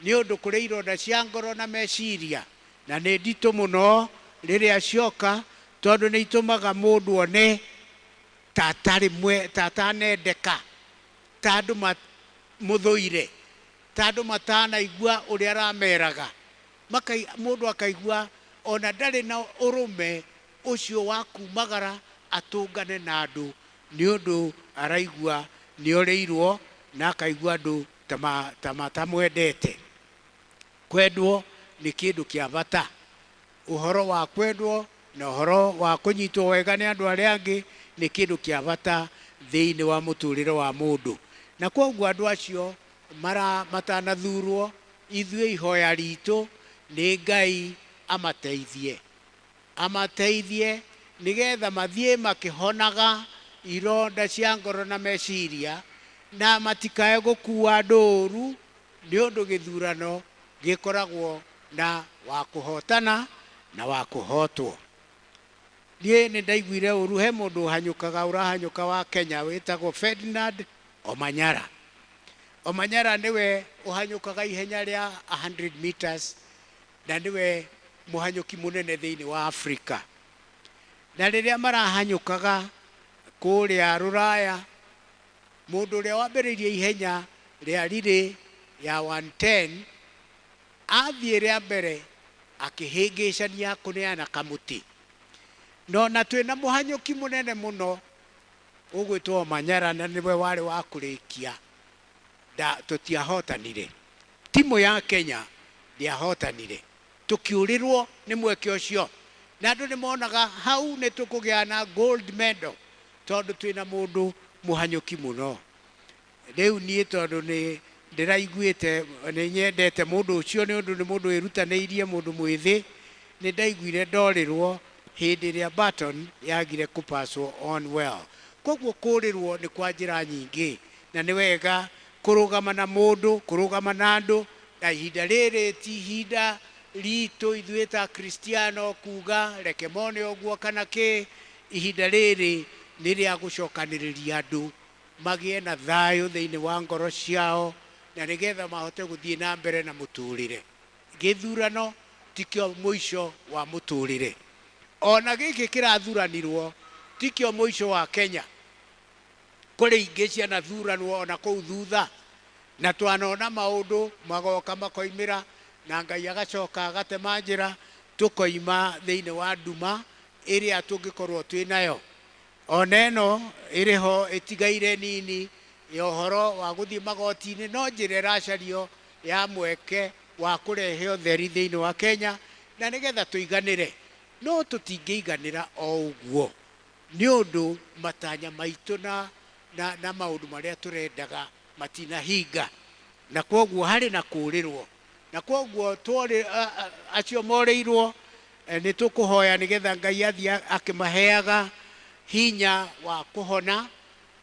nĩ ũndũ kũrĩ ironda cia ngoro na meciria, na nĩ nditũ mũno rĩrĩa cioka, tondũ nĩ itũmaga mũndũ one ta atarĩ ta atanendeka, ta andũ mũthũire, ta andũ matanaigua ũrĩa arameraga. Mũndũ akaigua ona ndarĩ na ũrũme ũcio wa kumagara atũngane na andũ, nĩ ũndũ araigua nĩ orĩirwo na akaigua andũ ta matamwendete. Kwendwo nĩ kĩndũ kĩa bata. Ũhoro wa kwendwo na ũhoro wa kũnyitwo wega nĩ andũ arĩa angĩ nĩ kĩndũ kĩa bata thĩinĩ wa mũtũrĩre wa mũndũ. Na kwoguo andũ acio matanathurwo, ithuĩ ihoya ritũ nĩ Ngai amateithie, amateithie nĩgetha mathiĩ makĩhonaga ironda cia ngoro na meciria, na matikae gũkua ndũru, nĩ ũndũ gĩthurano gĩkoragwo na wa kũhotana na wa kũhotwo. Niĩ nĩ ndaiguire ũru, he mũndũ ũhanyũkaga, ũrahanyũka wa Kenya wĩtagwo Ferdinand Omanyala. Omanyala nĩwe ũhanyũkaga ihenya rĩa 100 meters, na nĩwe mũhanyũki mũnene thĩinĩ wa Afrika. Na rĩrĩa marahanyũkaga kũrĩa Rũraya, mũndũ ũrĩa wambĩrĩirie ihenya rĩa relay ya 110 athiĩ rĩa mbere akĩhĩngĩcania kũneana kamũtĩ. No na twĩna mũhanyũki mũnene mũno ũgwĩtwo Omanyala, na nĩwe warĩ wa kũrĩkia, tũtiahotanire. Timu ya Kenya ndĩahotanire, tũkĩũrĩrwo nĩ mweke ũcio, na andũ nĩ monaga hau nĩ tũkũgĩa na gold medal tondũ twĩna mũndũ mũhanyũki mũno. Rĩu niĩ tondũ nĩ ndĩraiguĩte, nĩ nyendete mũndũ ũcio nĩ ũndũ nĩ mũndũ wĩrutanĩirie, mũndũ mwĩthĩ, nĩ ndaiguire ndorĩrwo hĩndĩ ĩrĩa baton yagire kũpaswo on well. Koguo kũrĩrwo nĩ kwa njĩra nyingĩ, na nĩ wega kũrũgama na mũndũ, kũrũgama na andũ, na ihinda rĩrĩ ti ihinda ritũ ithuĩ ta Kristiano kuga reke mone ũguo kana kĩ. Ihinda rĩrĩ nĩ rĩa gũcokanĩrĩria andũ magĩe na thayũ thĩinĩ wa ngoro ciao, na nĩgetha mahote gũthiĩ na mbere na mũtũrĩre. Gĩthurano tikĩo mũico wa mũtũrĩre. Ona gĩkĩ kĩrathuranirwo tikĩo mũico wa Kenya. Kũrĩ ingĩ cianathuranwo ona kũu thutha, na twanona maũndũ magoka makoimĩra, na Ngai agacoka agatema njĩra tũkoima thĩinĩ wa nduma ĩrĩa tũngĩkorwo twĩ nayo. Ona ĩno ĩrĩ ho ĩtigaire nini ya ũhoro wa gũthiĩ magoti-inĩ, no njĩra ĩracario ya mweke wa kũrehe ũtheri thĩinĩ wa Kenya, na nĩgetha tũiganĩre. No tũtingĩiganĩra o ũguo, nĩ ũndũ matanya maitũ na maũndũ marĩa tũrendaga matinahinga, na kwoguo harĩ na kũrĩrwo, na kwoguo acio morĩirwo, nĩ tũkũhoya nĩgetha Ngai athiĩ akĩmaheaga hinya wa kũhona,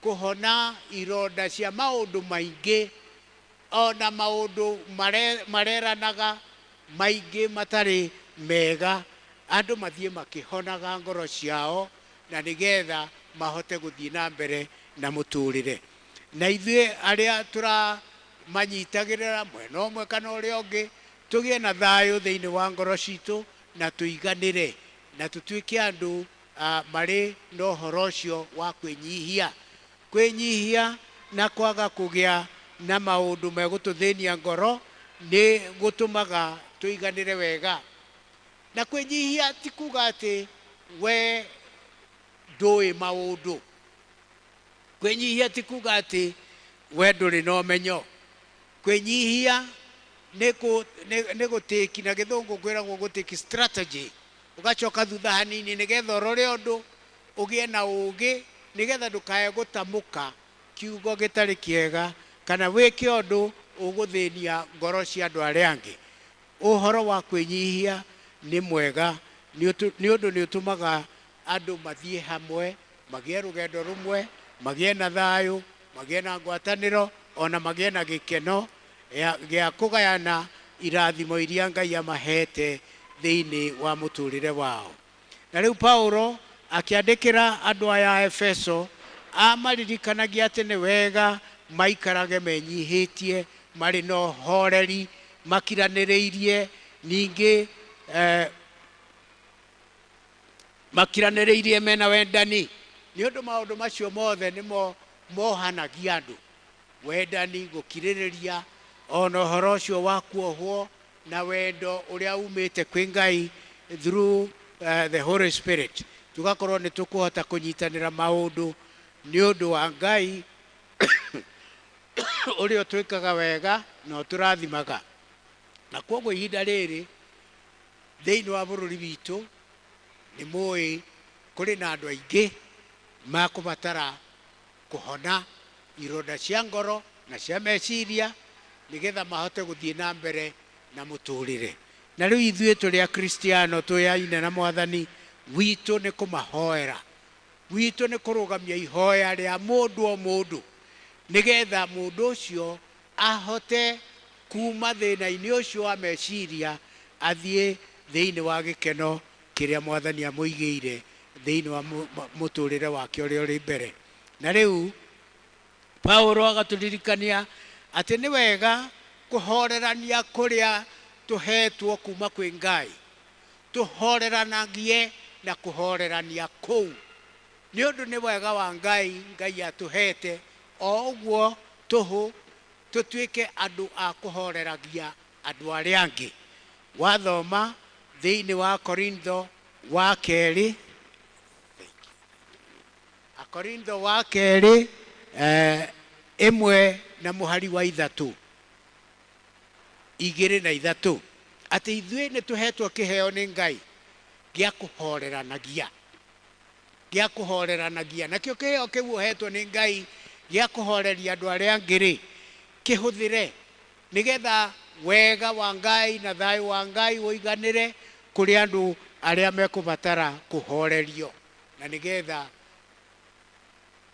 kũhona ironda cia maũndũ maingĩ, ona maũndũ mareranaga maingĩ matarĩ mega, andũ mathiĩ makĩhonaga ngoro ciao, na nĩgetha mahote gũthiĩ na mbere na mũtũrĩre. Na ithuĩ arĩa tũramanyitagĩrĩra mwena ũmwe kana ũrĩa ũngĩ, tũgĩe na thayũ thĩinĩ wa ngoro citũ, na tũiganĩre, na tũtuĩke andũ marĩ na ũhoro ũcio wa kwĩnyihia. Kwĩnyihia na kwaga kũgĩa na maũndũ megũtũthĩnia ngoro nĩ gũtũmaga tũiganĩre wega. Na kwĩnyihia ti kuga atĩ we ndũĩ maũndũ. Kwĩnyihia ti kuga atĩ we ndũrĩ na ũmenyo. Kwĩnyihia nĩ gũtĩki, na gĩthũngũ kwĩragwo gũtĩki strategy, ũgacoka thutha hanini nĩgetha ũrore ũndũ, ũgĩe na ũũgĩ, nĩgetha ndũkae gũtamũka kiugo gĩtarĩ kĩega, kana wĩke ũndũ ũgũthĩnia ngoro cia andũ arĩa angĩ. Ũhoro wa kwĩnyihia nĩ mwega, nĩ ũndũ nĩ ũtũmaga andũ mathiĩ hamwe, magĩe rũgendo rũmwe, magĩe na thayũ, magĩe na ngwatanĩro, ona magĩe na gĩkeno gĩa kũgayana irathimo iria Ngai amahete thĩinĩ wa mũtũrĩre wao. Na rĩu Paulo akĩandĩkĩra andũ aya a Efeso Amaririkanagia atĩ nĩ wega maikarage menyihĩtie, marĩ na ũhoreri, makiranĩrĩirie, ningĩ makiranĩrĩirie mena wendani. Nĩ ũndũ maũndũ macio mothe nĩmo mohanagia andũ, wendani, gũkirĩrĩria, ona ũhoro ũcio wa kuohwo na wendo ũrĩa umĩte kwĩ Ngai through the Holy Spirit. Tugakorwo nĩ tũkũhota kũnyitanĩra maũndũ nĩ ũndũ wa Ngai ũrĩa ũtwĩkaga wega na ũtũrathimaga. Na kwoguo ihinda rĩrĩ thĩinĩ wa bũrũri witũ nĩ mũĩ kũrĩ na andũ aingĩ makũbatara kũhona ironda cia ngoro na cia meciria nĩgetha mahote gũthiĩ na mbere na mũtũrĩre. Na rĩu ithuĩ tũrĩ Akristiano twĩyaine na Mwathani witũ nĩ kũmahoera, witũ nĩ kũrũgamia ihoya rĩa mũndũ o mũndũ nĩgetha mũndũ ũcio ahote kuma thĩna-inĩ ũcio wa meciria athiĩ thĩinĩ wa gĩkeno kĩrĩa Mwathani amũigĩire thĩinĩ wa mũtũrĩre wake ũrĩa ũrĩ mbere. Na rĩu Paulo agatũririkania atĩ nĩ wega kũhorerania kũrĩa tũhetwo kuma kwĩ Ngai, tũhoreranagie na kũhorerania kũu nĩ ũndũ nĩ wega wa Ngai. Ngai atũhete o ũguo tũhũ tũtuĩke andũ a kũhoreragia andũ arĩa angĩ. Wathoma thĩinĩ wa Korintho wa kerĩ, Akorintho wa kerĩ 1 na mũhari wa 3, 2 na 3, atĩ ithuĩ nĩ tũhetwo kĩheo nĩ Ngai gĩa kũhoreranagia, gĩa kũhoreranagia. Nakĩo kĩheo kĩu ũhetwo nĩ Ngai gĩa kũhoreria andũ arĩa angĩ rĩ, kĩhũthĩre nĩgetha wega wa Ngai na thayũ wa Ngai ũiganĩre kũrĩ andũ arĩa mekũbatara kũhorerio, na nĩgetha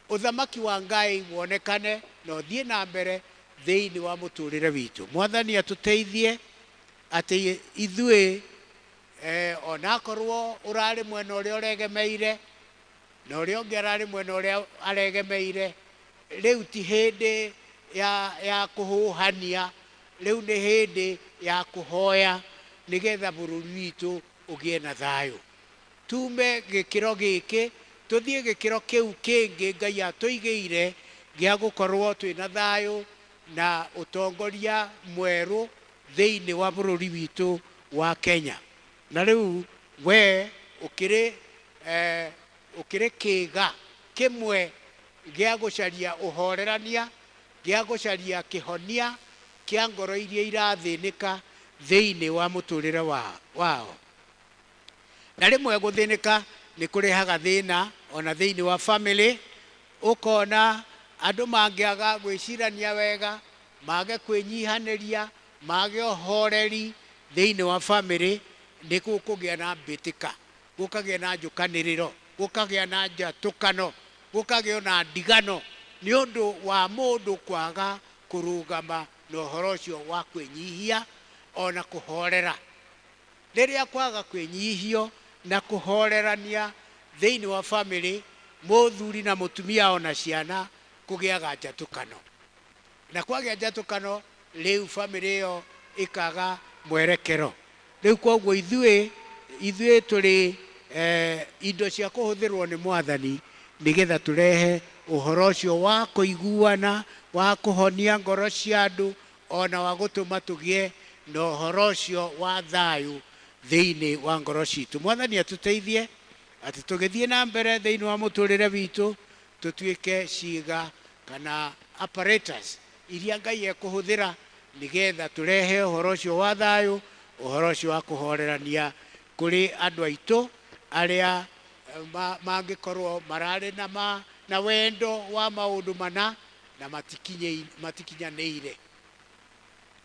ũthamaki wa Ngai wonekane na ũthiĩ na mbere thĩinĩ wa mũtũrĩre witũ. Mwathani atũteithie atĩ ithuĩ onakorwo ũrarĩ mwena ũrĩa ũregemeire na ũrĩa ũngĩ ararĩ mwena ũrĩa aregemeire, rĩu ti hĩndĩ ya kũhũhania, rĩu nĩ hĩndĩ ya kũhoya nĩgetha bũrũri witũ ũgĩe na thayũ. Tume gĩkĩro gĩkĩ tũthiĩ gĩkĩro kĩu kĩngĩ Ngai atũigĩire gĩa gũkorwo twĩna thayũ na ũtongoria mwerũ thĩinĩ wa bũrũri witũ wa Kenya. Na rĩu we ũkĩrĩ ũkĩrĩ kĩga kĩmwe gĩa gũcaria ũhorerania, gĩa gũcaria kĩhonia kĩa ngoro iria irathĩnĩka thĩinĩ wa mũtũrĩre wao. Na rĩmwe gũthĩnĩka nĩ kũrehaga thĩna ona thĩinĩ wa family, ũkona andũ mangĩaga gwĩcirania wega, mage kwĩnyihanĩria, mage ũhoreri thĩinĩ wa family, nĩ gũkũgĩa na mbĩtĩka, gũkagĩa na njũkanĩrĩro, gũkagĩa na njatũkano, gũkagĩa na ndigano nĩ ũndũ wa mũndũ kwaga kũrũgama na ũhoro ũcio wa kwĩnyihia ona kũhorera. Rĩrĩa kwaga kwĩnyihio na kũhorerania thĩinĩ wa family, mũthuri na mũtumia ona ciana kũgĩaga njatũkano, na kwagĩa njatũkano rĩu family ĩyo ĩkaga mwerekero. Rĩu kwoguo ithuĩ tũrĩ indo cia kũhũthĩrwo nĩ Mwathani nĩgetha tũrehe ũhoro ũcio wa kũiguana, wa kũhonia ngoro cia andũ, ona wa gũtũma tũgĩe na ũhoro ũcio wa thayũ thĩinĩ wa ngoro citũ. Mwathani atũteithie atĩ tũgĩthiĩ na mbere thĩinĩ wa mũtũrĩre witũ tũtuĩke ciĩga kana apparatus iria Ngai ekũhũthĩra nĩgetha tũrehe ũhoro ũcio wa thayũ, ũhoro ũcio wa kũhorerania kũrĩ andũ aitũ arĩa mangĩkorwo mararĩ na wendo wa maũndũ mana na matikinyanĩire.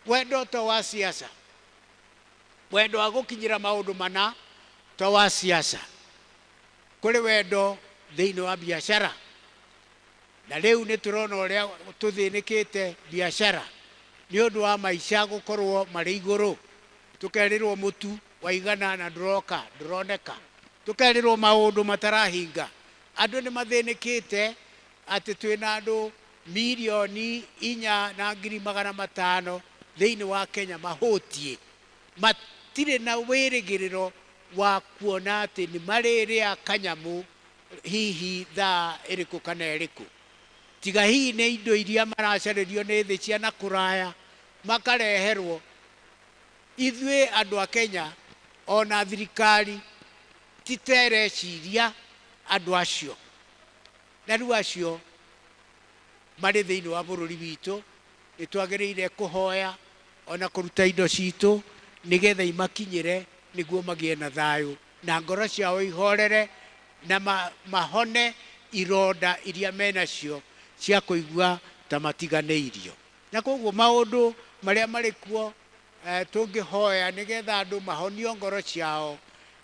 Wendo to wa siasa, wendo wa gũkinyĩra maũndũ mana to wa siasa, kũrĩ wendo thĩinĩ wa biacara. Na rĩu nĩ tũrona ũrĩa tũthĩnĩkĩte biacara nĩ ũndũ wa maica gũkorwo marĩ igũrũ, tũkerĩrwo mũtu waigana na ndũroka ndũroneka, tũkerĩrwo maũndũ matarahinga. Andũ nĩ mathĩnĩkĩte atĩ twĩna andũ 4,500,000 thĩinĩ wa Kenya mahũtiĩ, matirĩ na wĩrĩgĩrĩro wa kuona atĩ nĩ marĩrĩa kanyamũ hihi thaa ĩrĩkũ kana ĩrĩkũ, tiga hihi nĩ indo iria maracarĩrio nĩ thĩ cia na kũraya makareherwo. Ithuĩ andũ a Kenya ona thirikari titereciria andũ acio, na rĩu acio marĩ thĩinĩ wa bũrũri witũ nĩ twagĩrĩire kũhoya ona kũruta indo citũ nĩgetha imakinyĩre nĩguo magĩe na thayũ na ngoro ciao ihorere na mahone ironda iria menacio cia kũigua ta matiganĩirio. Na koguo maũndũ marĩa marĩ kuo tũngĩhoya nĩgetha andũ mahonio ngoro ciao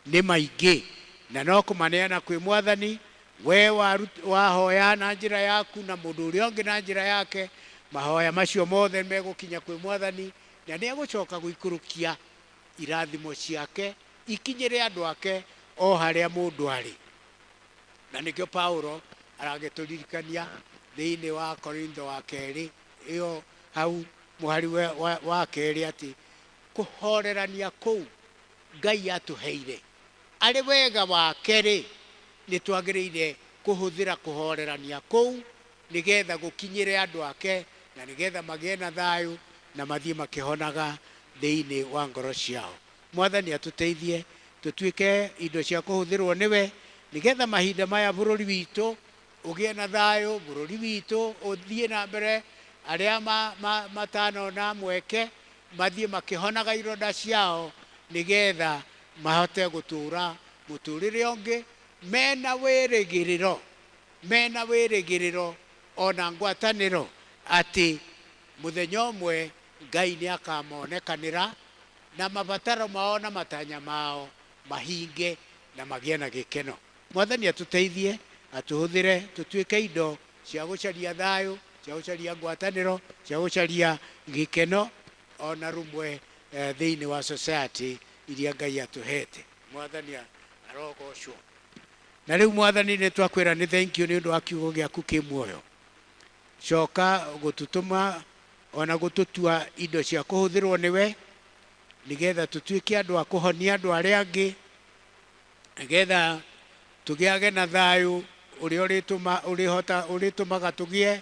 nĩ maingĩ, na no kũmaneana kwĩ Mwathani. We wahoya na njĩra yaku na mũndũ ũrĩa ũngĩ na njĩra yake, mahoya macio mothe megũkinya kwĩ Mwathani na nĩ egũcoka gũikũrũkia irathimo ciake ikinyĩre andũ ake o harĩa mũndũ arĩ. Na nĩkĩo Paulo aragĩtũririkania thĩinĩ wa Korintho wa kerĩ ĩyo hau mũhari wa kerĩ atĩ kũhorerania kũu Ngai atũheire arĩ wega wake rĩ, nĩ twagĩrĩire kũhũthĩra kũhorerania kũu nĩgetha gũkinyĩre andũ ake na nĩgetha magĩe na thayũ na mathiĩ makĩhonaga thĩinĩ wa ngoro ciao. Mwathani atũteithie tũtuĩke indo cia kũhũthĩrwo nĩwe nĩgetha mahinda maya bũrũri witũ ũgĩe na thayũ, bũrũri witũ ũthiĩ na mbere, arĩa matanona mweke mathiĩ makĩhonaga ironda ciao nĩgetha mahote gũtũũra mũtũũrĩre ũngĩ mena wĩrĩgĩrĩro, mena wĩrĩgĩrĩro ona ngwatanĩro atĩ mũthenya ũmwe Ngai nĩ akamonekanĩra na mabataro mao na matanya mao mahinge na magĩe na gĩkeno. Mwathani atũteithie atũhũthĩre tũtuĩke indo cia gũcaria thayũ, cia gũcaria ngwatanĩro, cia gũcaria gĩkeno ona rũmwe thĩinĩ wa society iria Ngai atũhete. Mwathani arogocwo. Na rĩu Mwathani nĩ twakwĩra nĩ thank you nĩ ũndũ wa kiugo gĩaku kĩ muoyo. Coka gũtũtũma ona gũtũtua indo cia kũhũthĩrwo nĩwe nĩgetha tũtuĩke andũ a kũhonia andũ arĩa angĩ, nĩgetha tũgĩage na thayũ ũrĩa ũrĩtũmaga tũgĩe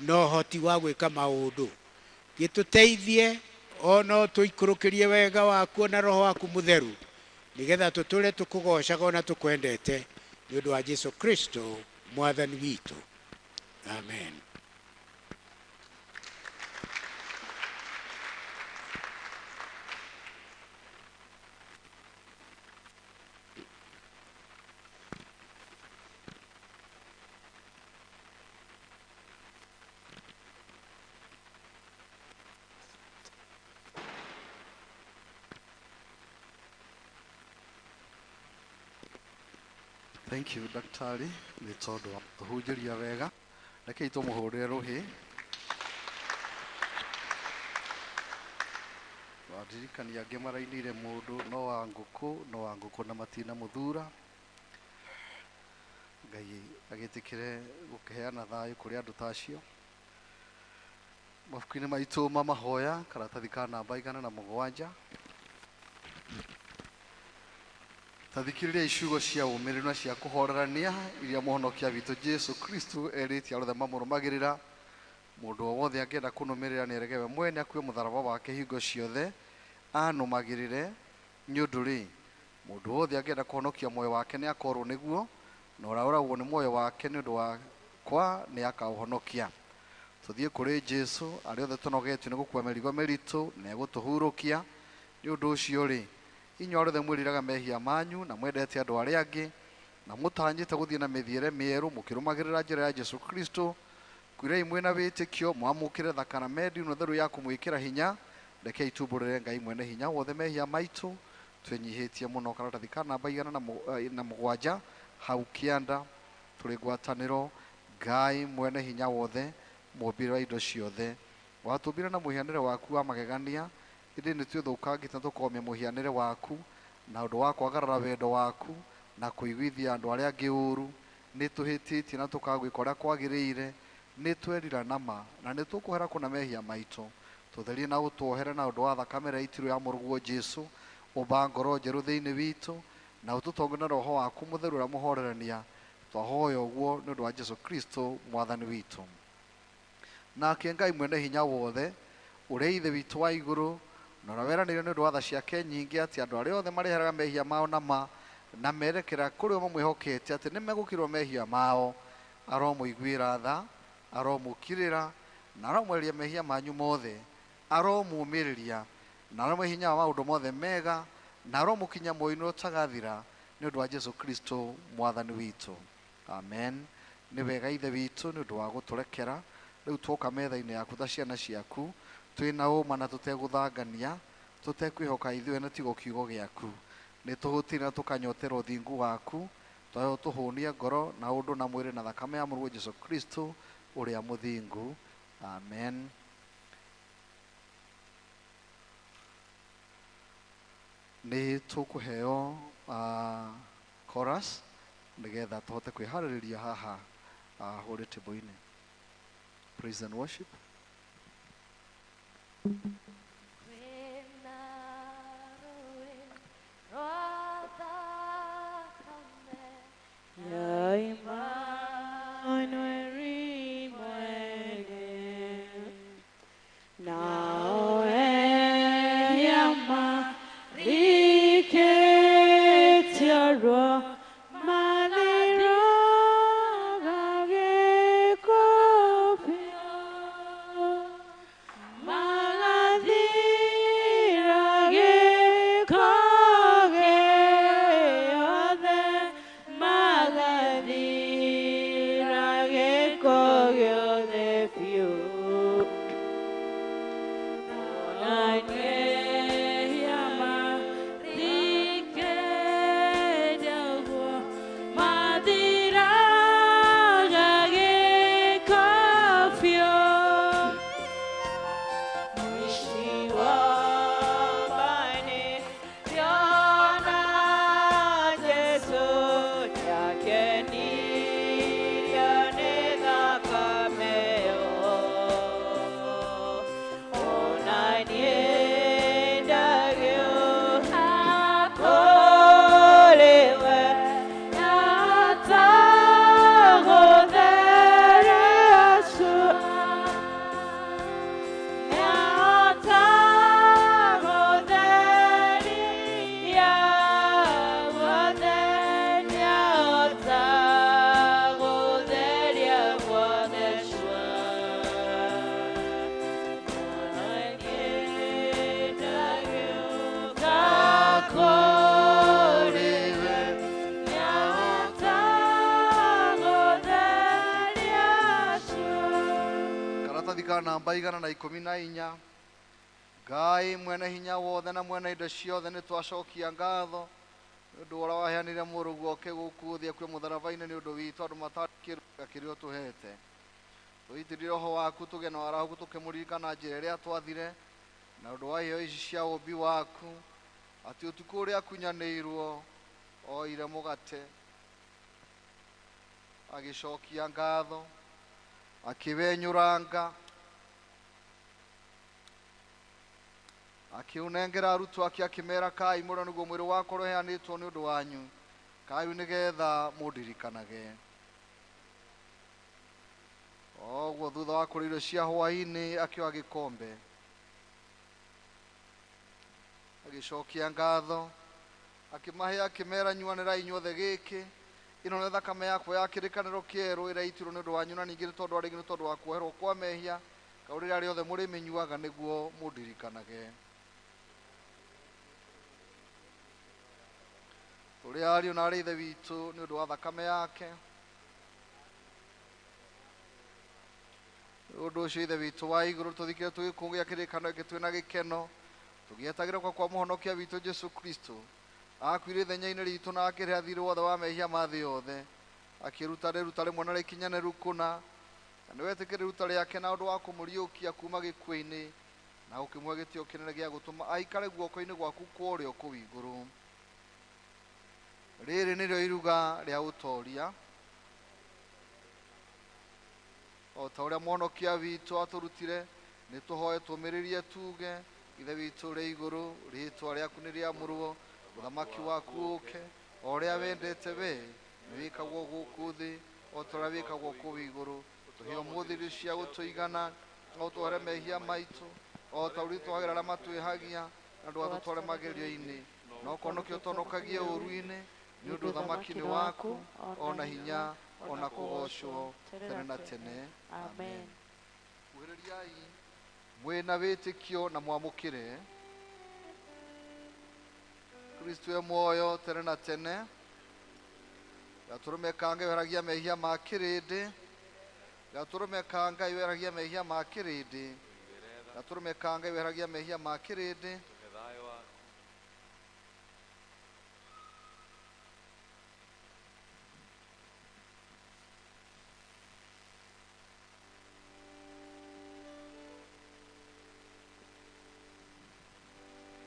na ũhoti wa gwĩka maũndũ. Gĩtũteithie ona tũikũrũkĩrie wega waku na roho waku mũtheru nĩgetha tũtũre tũkũgocaga ona tũkwendete nĩ ũndũ wa Jesu Kristo Mwathani witũ. Amen. Thank you, Daktari, nĩ tondũ wa kũhunjĩria wega. Rekei tũmũhũrĩre rũhĩ. Wandirikania angĩ marainire mũndũ no wa ngũkũ, no wa ngũkũ na matina mũthura. Ngai agĩtĩkĩre gũkĩheana thayũ kũrĩ andũ ta acio. Mabuku-inĩ maitũ ma mahoya, karatathi ka namba 107. Tathikĩrĩria iciugo cia ũmĩrĩru na cia kũhorerania iria mũhonokia witũ Jesu Kristo erĩtie arĩa othe mamũrũmagĩrĩra. Mũndũ o wothe angĩenda kũnũmĩrĩra nĩ erege we mwene akue mũtharaba wake hingo ciothe anũmagĩrĩre. Nĩ ũndũ rĩ, mũndũ wothe angĩenda kũhonokia muoyo wake nĩ akorwo nĩguo, na ũrĩa ũragwo nĩ muoyo wake nĩ ũndũ wakwa nĩ akaũhonokia. Tũthiĩ kũrĩ Jesu arĩa othe tũnogetio nĩ gũkua mĩrigo mĩritũ na egũtũhurũkia. Nĩ ũndũ ũcio rĩ, inyuĩ arĩa othe mwĩriraga mehia manyu na mwendete andũ arĩa angĩ na mũtanyĩte gũthiĩ na mĩthiĩre mĩerũ mũkĩrũmagĩrĩra njĩra ya Jesu Kristo, kwĩrei mwĩna wĩtĩkio mwamũkĩre thakramenti ĩno theru ya kũmwĩkĩra hinya. Rekei tumbũrĩre Ngai mwene hinya wothe mehia maitũ twĩnyihĩtie mũno. Karatathi ka namba 107 hau kĩanda tũrĩ ngwatanĩro. Ngai mwene hinya wothe mũũmbire wa indo ciothe, watũmbire na mũhianĩre waku wa magegania, ĩndĩ nĩ twĩthũkangĩte na tũkomia mũhianĩre waku na ũndũ wa kwagarara wendo waku na kũiguithia andũ arĩa angĩ ũru. Nĩ tũhĩtĩtie na tũkagwĩka ũrĩa kwagĩrĩire, nĩ twerira nama na nĩ tũkũhera kũna mehia maitũ. Tũtherie na ũtuohere na ũndũ wa thakame ĩrĩa yaitirwo ya mũrũguo Jesũ. Ũmba ngoro njerũ thĩinĩ witũ na ũtũtongorie na roho waku mũtheru ũrĩa mũhorerania. Twahoya ũguo nĩ ũndũ wa Jesũ Kristo mwathani witũ. Nake Ngai mwene hinya wothe, ũrĩa ithe witũ wa igũrũ na ũrĩa weranĩire nĩ ũndũ wa tha ciake nyingĩ atĩ andũ arĩa othe marĩheraga mehia mao nama na merekera kũrĩ o mamwĩhokete atĩ nĩ megũkirwo mehia mao, aromũiguĩra tha, aromũkirĩra na aromweheria mehia manyu mothe, aromũmĩrĩria na aromũhe hinya wa maũndũ mothe mega na aromũkinya muoyo-inĩ ũtagathira nĩ ũndũ wa Jesũ Kristo mwathani witũ. Amen. Nĩ wega ithe witũ nĩ ũndũ wa gũtũrekera. Rĩu twoka metha-inĩ yaku ta ciana ciaku twĩna ũma na tũtegũthangania, tũtekwĩhoka ithuĩ ene tigo kiugo gĩaku. Nĩ tũhũtire na tũkanyotera ũthingu waku, twaheo tũhũnie ngoro na ũndũ na mwĩrĩ na thakame ya mũrũguo Jesũ Kristo ũrĩa mũthingu. Amen. Nĩ tũkũheo chorus nĩgetha tũhote kwĩharĩrĩria haha holy table-inĩ. Praise and worship. Namba 114. Ngai mwene hinya wothe na mwene indo ciothe nĩ twacokia ngatho nĩ ũndũ ũrĩa waheanire mũrũguo oke gũkũ thĩ akue mũtharaba-inĩ nĩ ũndũ witũ andũ matakĩruga kĩrĩa ũtũhete. Tũitĩrĩrie roho waku tũgĩe na warahuku tũkĩmũririkana njĩra ĩrĩa twathire na ũndũ wa iheo ici cia ũũmbi waku, atĩ ũtukũ ũrĩa akunyanĩirwo oire mũgate agĩcokia ngatho akĩwenyũranga akiunengera arutwo ake akĩmera, kai mũrĩo nĩguo mwĩrĩ wakwa ũrĩa ũheanĩtwo nĩ ũndũ wanyu, kai nĩgetha mũndirikanage. Oguo thutha wa kũrĩa irio cia hwaĩ-inĩ akĩoya gĩkombe agĩcokia ngatho akĩmahe akĩmera, nyuanĩrai inyuothe gĩkĩ, ĩno nĩ thakame yakwa ya kĩrĩkanĩro kĩerũ ĩrĩa ĩitirwo nĩ ũndũ wanyu na ningĩ nĩ tondũ wa rĩngĩ nĩ tondũ wa kuoherwo kwa mehia, kaũ rĩrĩa rĩothe mũrĩmĩnyuaga nĩguo mũndirikanage. Tũrĩ ariũ na arĩ ithe witũ nĩ ũndũ wa thakame yake. Ũndũ ũcio ithe witũ wa igũrũ tũthikĩre tũgĩkũngũĩra kĩrĩkanĩro gĩkĩ twĩna gĩkeno tũgĩetagĩra kwa mũhonokia witũ Jesũ Kristo. Akuire ithenya-inĩ ritũ na akĩrĩha thiirĩ wothe wa mehia ma thĩ yothe, akĩruta rĩruta rĩmwe na rĩkinyanĩru kũna, na nĩwetĩkĩrire iruta rĩake na ũndũ wa kũmũriũkia kuma gĩkuũ-inĩ na ũkĩmũhe gĩtĩo kĩnene gĩa gũtũma aikare guoko-inĩ gwaku kwa ũrĩo kũu igũrũ. Rĩrĩ nĩrĩo iruga rĩa ũtoria. O ta ũrĩa Mũhonokia witũ atũrutire, nĩ tũhoe tũmĩrĩrie tuge, Ithe witũ ũrĩ igũrũ, rĩĩtwa rĩaku nĩ rĩamũrwo, ũthamaki waku ũũke, o ũrĩa wendete we nĩ wĩkagwo gũkũ thĩ o ta ũrĩa wĩkagwo kũu igũrũ. Tũhe ũmũthĩ irio cia gũtũigana, na ũtũhere mehia maitũ o ta ũrĩa twagĩra arĩa matwĩhagia, na ndũgatũtware magerio-inĩ, no kũhonokia ũtũhonokagie ũũru-inĩ, nĩ ũndũ ũthamaki nĩ waku, o na hinya, o na kũgoocwo tene na tene. Amen. Kuhĩrĩriai mwĩna wĩtĩkio na mwamũkĩre Kristo e muoyo tene na tene. Gatũrũme ka Ngai weheragia mehia ma kĩrĩndĩ. Gatũrũme ka Ngai weheragia mehia ma kĩrĩndĩ. Gatũrũme ka Ngai weheragia mehia ma kĩrĩndĩ.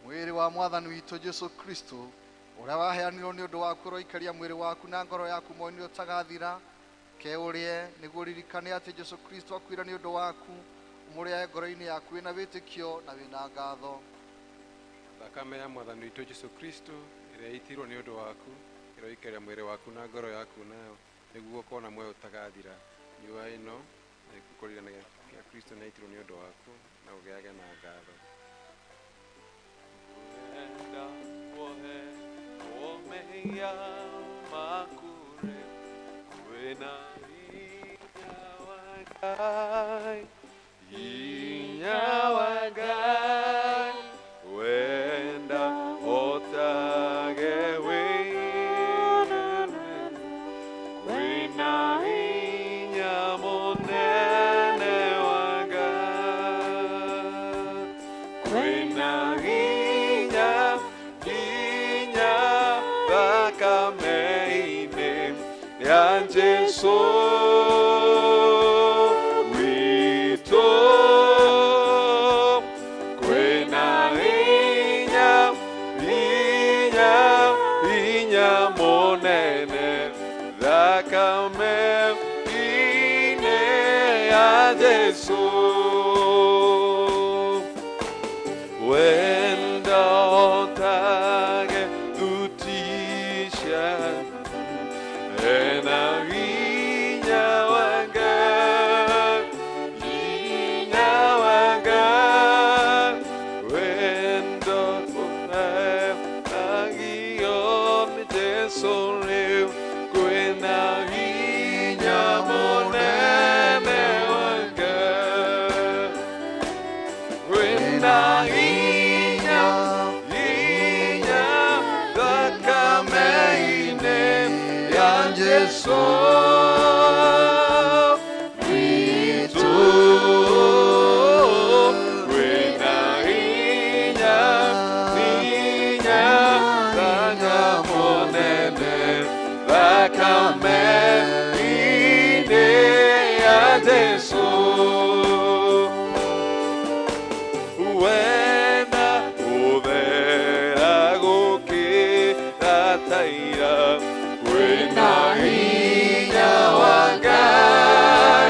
Mwĩrĩ wa Mwathani witũ Jesu Kristo ũrĩa waheanirwo nĩ ũndũ waku ũroikaria mwĩrĩ waku na ngoro yaku muoyo ũtagathira. Ke ũrĩe nĩguo ũririkane atĩ Jesu Kristo akuire nĩ ũndũ waku, ũmũrĩae ngoro-inĩ yaku wĩna wĩtĩkio na wĩna ngatho. Thakame ya Mwathani witũ Jesu Kristo ĩrĩa ĩitirwo nĩ ũndũ waku ĩroikaria mwĩrĩ waku na ngoro yaku nayo nĩguo ũkorwo na muoyo ũtagathira. Nyua ĩno nĩkũririkanagia Kristo nĩ aitirwo nĩ ũndũ waku na ũgĩage na ngatho. Enda wohe omehia makure kwena hinya wa Ngai wenda otage wĩna kwĩna hinya mũnene wa Ngai kwĩna hinya hinya thakame-inĩ ya Jesu witũ kwĩna hinya hinya hinya mũnene thakame-inĩ ya Jesu wenda otage dutisha ena hinya wa Ngai hinya wa Ngai wenda agio nĩ Jesu rĩu kwĩna hinya mũnene wa Ngai kwĩna hinya hinya thakame-inĩ ya Jesu witũ kwĩna hinya hinya hinya mũnene thakame-inĩ ya Jesu wenda ũthera gũkĩra taira kwĩna hinya wa Ngai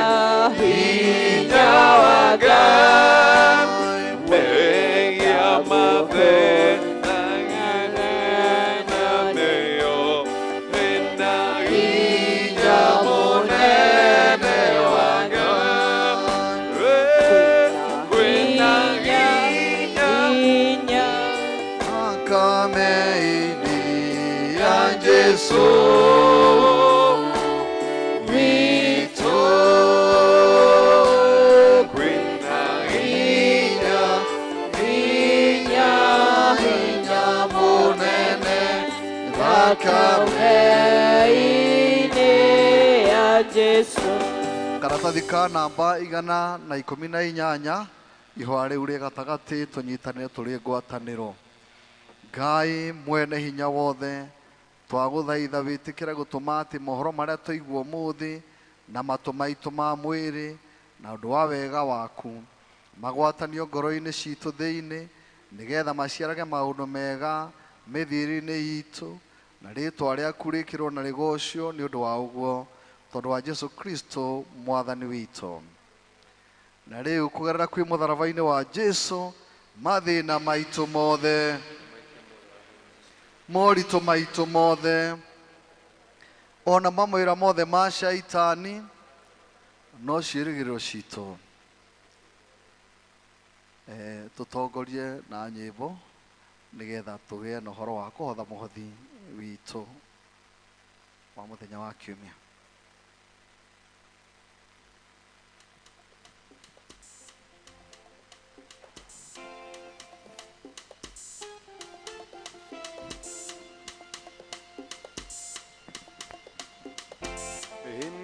hinya wa Ngai mehia mathĩna kwĩna hinya mũnene wa Ngai kwĩna hinya Thakame-inĩ ya Jesu witũ kwĩna hinya hinya hinya mũnene thakame-inĩ ya Jesu. Karatathi ka namba 118 ihũa rĩu rĩ gatagatĩ tũnyitanĩre tũrĩ ngwatanĩro. Ngai mwene hinya wothe twagũthaitha wĩtĩkĩre gũtũma atĩ mohoro marĩa twaigua ũmũthĩ na matũ maitũ ma mwĩrĩ na ũndũ wa wega waku magwatanio ngoro-inĩ citũ thĩinĩ nĩgetha maciarage maũndũ mega mĩthiĩre-inĩ itũ na rĩĩtwa rĩaku rĩkĩrwo na rĩgocio nĩ ũndũ wa ũguo. Tondũ wa Jesu Kristo mwathani witũ. Na rĩu kũgerera kwĩ mũtharaba-inĩ wa Jesu, mathĩna maitũ mothe, moritũ maitũ mothe, ona mamwĩra mothe ma shaitani, no ciĩrĩgĩrĩro citũ. Tũtongorie na nyĩmbo nĩgetha tũgĩe na ũhoro wa kũhotha mũhothi witũ wa mũthenya wa kiumia.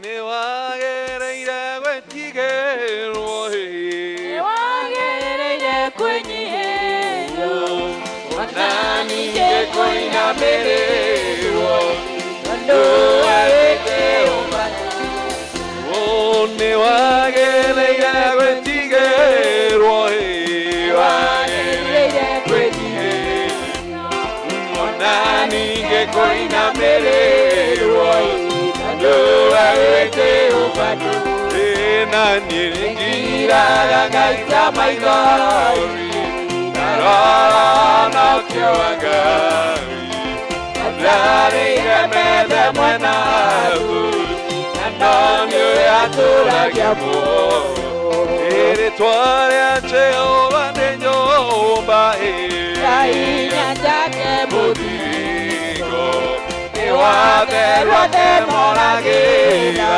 Nĩwagereire gwĩtigĩrwo Nĩwagereire kwĩnyihĩrio ona ningĩ kũinamĩrĩrwo tondũ wawĩte ũbata. Nĩwagereire gwĩtigĩrwo Nĩwagereire kwĩnyihĩrio ona ningĩ kũinamĩrĩrwo tondũ wawĩte ũbata. Na niĩ nĩngiraga ngaita maithori ndarora na ũthiũ wa Ngai ndarĩire metha mwena waku na no nĩ ũrĩa atũragia muoyo. Rĩĩtwa rĩa Jehova nĩ nyũmba Ngai njake mũthiringo nĩ watheru othe moragĩra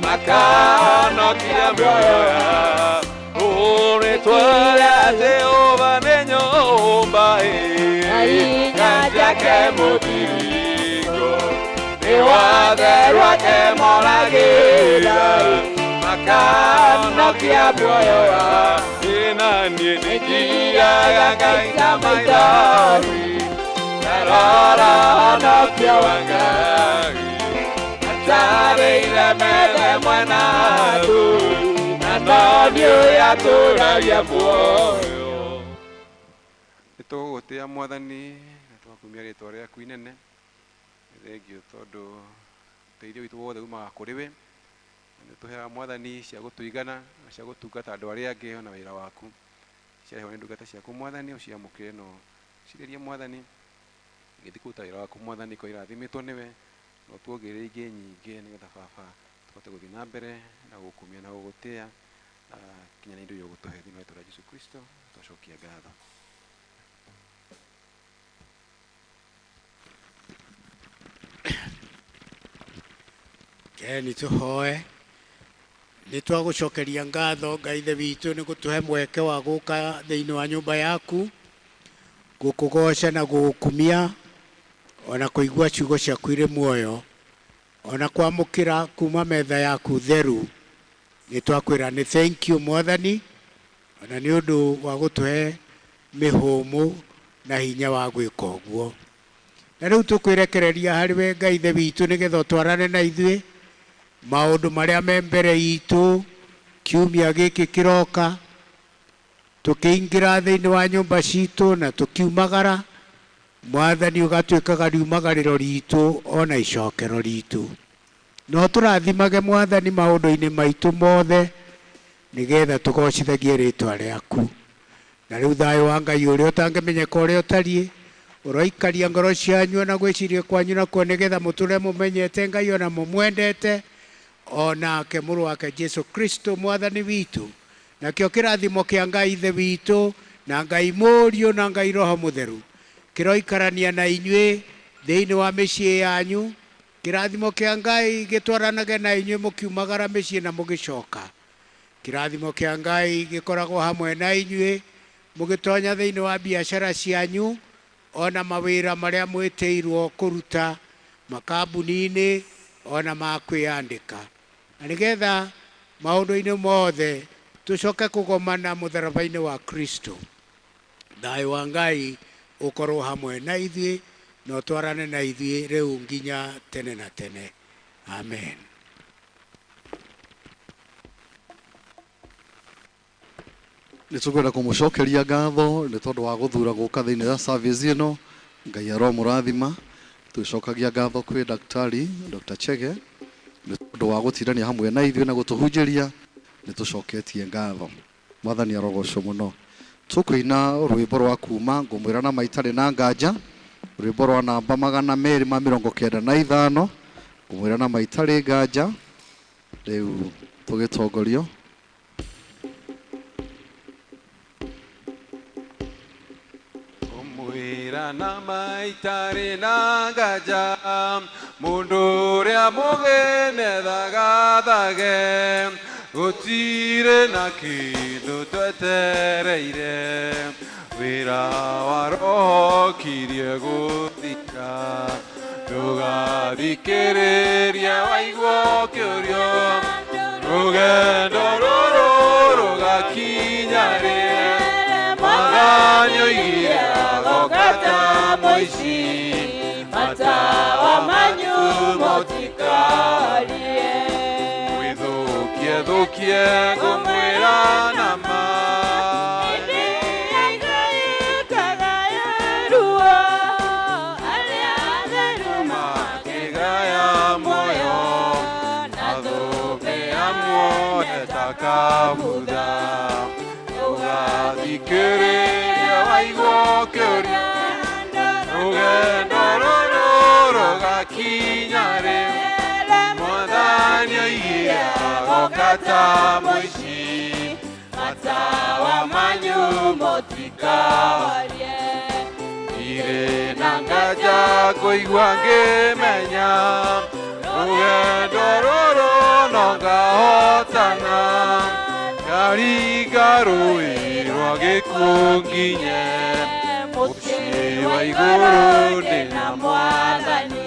makahonokia mĩoyo yao. Rĩĩtwa rĩa Jehova nĩ nyũmba njake mũthiringo nĩ watheru othe moragĩra makahonokia mĩoyo yao. Na niĩ nĩngiraga ngaita maithori ndarora ũhonokio wa Ngai ndarĩire metha mwena waku na no nĩ ũrĩa atũragia muoyo. Nĩtũgũgũtĩa Mwathani na tũgakumia rĩtwa rĩaku inene. Nĩ thengio tondũ ũteithio witũ wothe umaga kũrĩ we. Na nĩũtũheaga Mwathani cia gũtũigana na cia gũtungata andũ arĩa angĩ ona wĩra waku. Ciarehwo nĩ ndungata ciaku Mwathani, ũciamũkĩre na ũcitherie Mwathani. Igĩthiĩ kũruta wĩra waku Mwathani ko irathimĩtwo nĩwe, na ũtuongerere ingĩ nyingĩ nĩgetha baba tũhote gũthiĩ na mbere na gũgũkumia na gũgũtĩa kinya na indo iria ũgũtũhe thĩinĩ wa rĩĩtwa rĩa Jesu Kristo twacokia ngatho. Rekeni tũhoe. Nĩ twagũcokeria ngatho Ngai Ithe witũ nĩ gũtũhe mweke wa gũka thĩinĩ wa nyũmba yaku, gũkũgoca na gũgũkumia, ona kũigua ciugo ciaku irĩ muoyo, ona kwamũkĩra kuma metha yaku theru. Nĩ twakwĩra nĩ thank you Mwathani, ona nĩ ũndũ wa gũtũhe mĩhũmũ na hinya wa gwĩka ũguo. Na rĩu tũkwĩrekereria harĩ we Ngai Ithe witũ nĩgetha ũtwarane na ithuĩ maũndũ marĩa me mbere itũ kiumia gĩkĩ kĩroka, tũkĩingĩra thĩinĩ wa nyũmba citũ na tũkiumagara. Mwathani ũgatuĩkaga riumagarĩro ritũ ona icokero ritũ. No tũrathimage Mwathani maũndũ-inĩ maitũ mothe nĩgetha tũgocithagie rĩtwa rĩaku. Na rĩu thayũ wa Ngai ũrĩa ũtangĩmenyeka ũrĩa ũtariĩ ũroikaria ngoro cianyu na gwĩciria kwanyu nakuo nĩgetha mũtũre mũmenyete Ngai ona mũmwendete onake mũrũ wake Jesu Kristo Mwathani witũ. Nakĩo kĩrathimo kĩa Ngai Ithe witũ na Ngai Mũriũ na Ngai Roho Mũtheru kĩroikarania na inyuĩ thĩinĩ wa mĩciĩ yanyu. Kĩrathimo kĩa Ngai gĩtwaranage na inyuĩ mũkiumagara mĩciĩ na mũgĩcoka. Kĩrathimo kĩa Ngai gĩkoragwo hamwe na inyuĩ mũgĩtonya thĩinĩ wa biacara cianyu ona mawĩra marĩa mwĩtĩirwo kũruta makambuni-inĩ ona ma kwĩyandĩka. Na nĩgetha maũndũ-inĩ mothe tũcoke kũgomana mũtharaba-inĩ wa Kristo. Thayũ wa Ngai ũkorwo hamwe na ithuĩ na ũtwarane na ithuĩ rĩu nginya tene na tene. Amen. Nĩ tũkwenda kũmũcokeria ngatho nĩ tondũ wa gũthura gũka thĩinĩ wa service ĩno. Ngai aromũrathima. Tũcokagia ngatho kwĩ daktari Dr. Chege Nĩ ũndũ wa gũtirania hamwe na ithuĩ na gũtũhunjĩria, nĩ tũcoketie ngatho. Mwathani arogocwo mũno. Tũkũina rwĩmbo rwa kuma ngũmwĩra na maitarĩ na nganja, rwĩmbo rwa namba 295, ngũmwĩra na maitarĩ nganja. Rĩu tũgĩtongorio. Ngũmwĩra na maitarĩ na nganja, mũndũ ũrĩa mũgene thagathage, gũtirĩ na kĩndũ twetereire, wĩra wa roho kirie gũthira. Ndũgathikĩrĩria waigua ũkĩũrio, rũgendo rũrũ rũgakinya rĩ? Mwathani oigire agoka ta mũici, matawa manyu mũtikarie. Mwĩthũkie thũkie ngũmwĩra na ma, makĩgaya muoyo, na thũmbĩ ya muoyo ta kabutha. Ndũgathikĩrĩria waigua ũkĩũrio, rũgendo rũrũ rũgakinya rĩ? Mwathani oigire agoka ta mũici, matawa manyu mũtikarie. Ndirĩ na nganja ngũigua ngĩmenya, rũgendo rũrũ no ngahotana, ngaringa rũĩ rwa gĩkuũ nginye mũciĩ wa igũrũ ndĩ na Mwathani.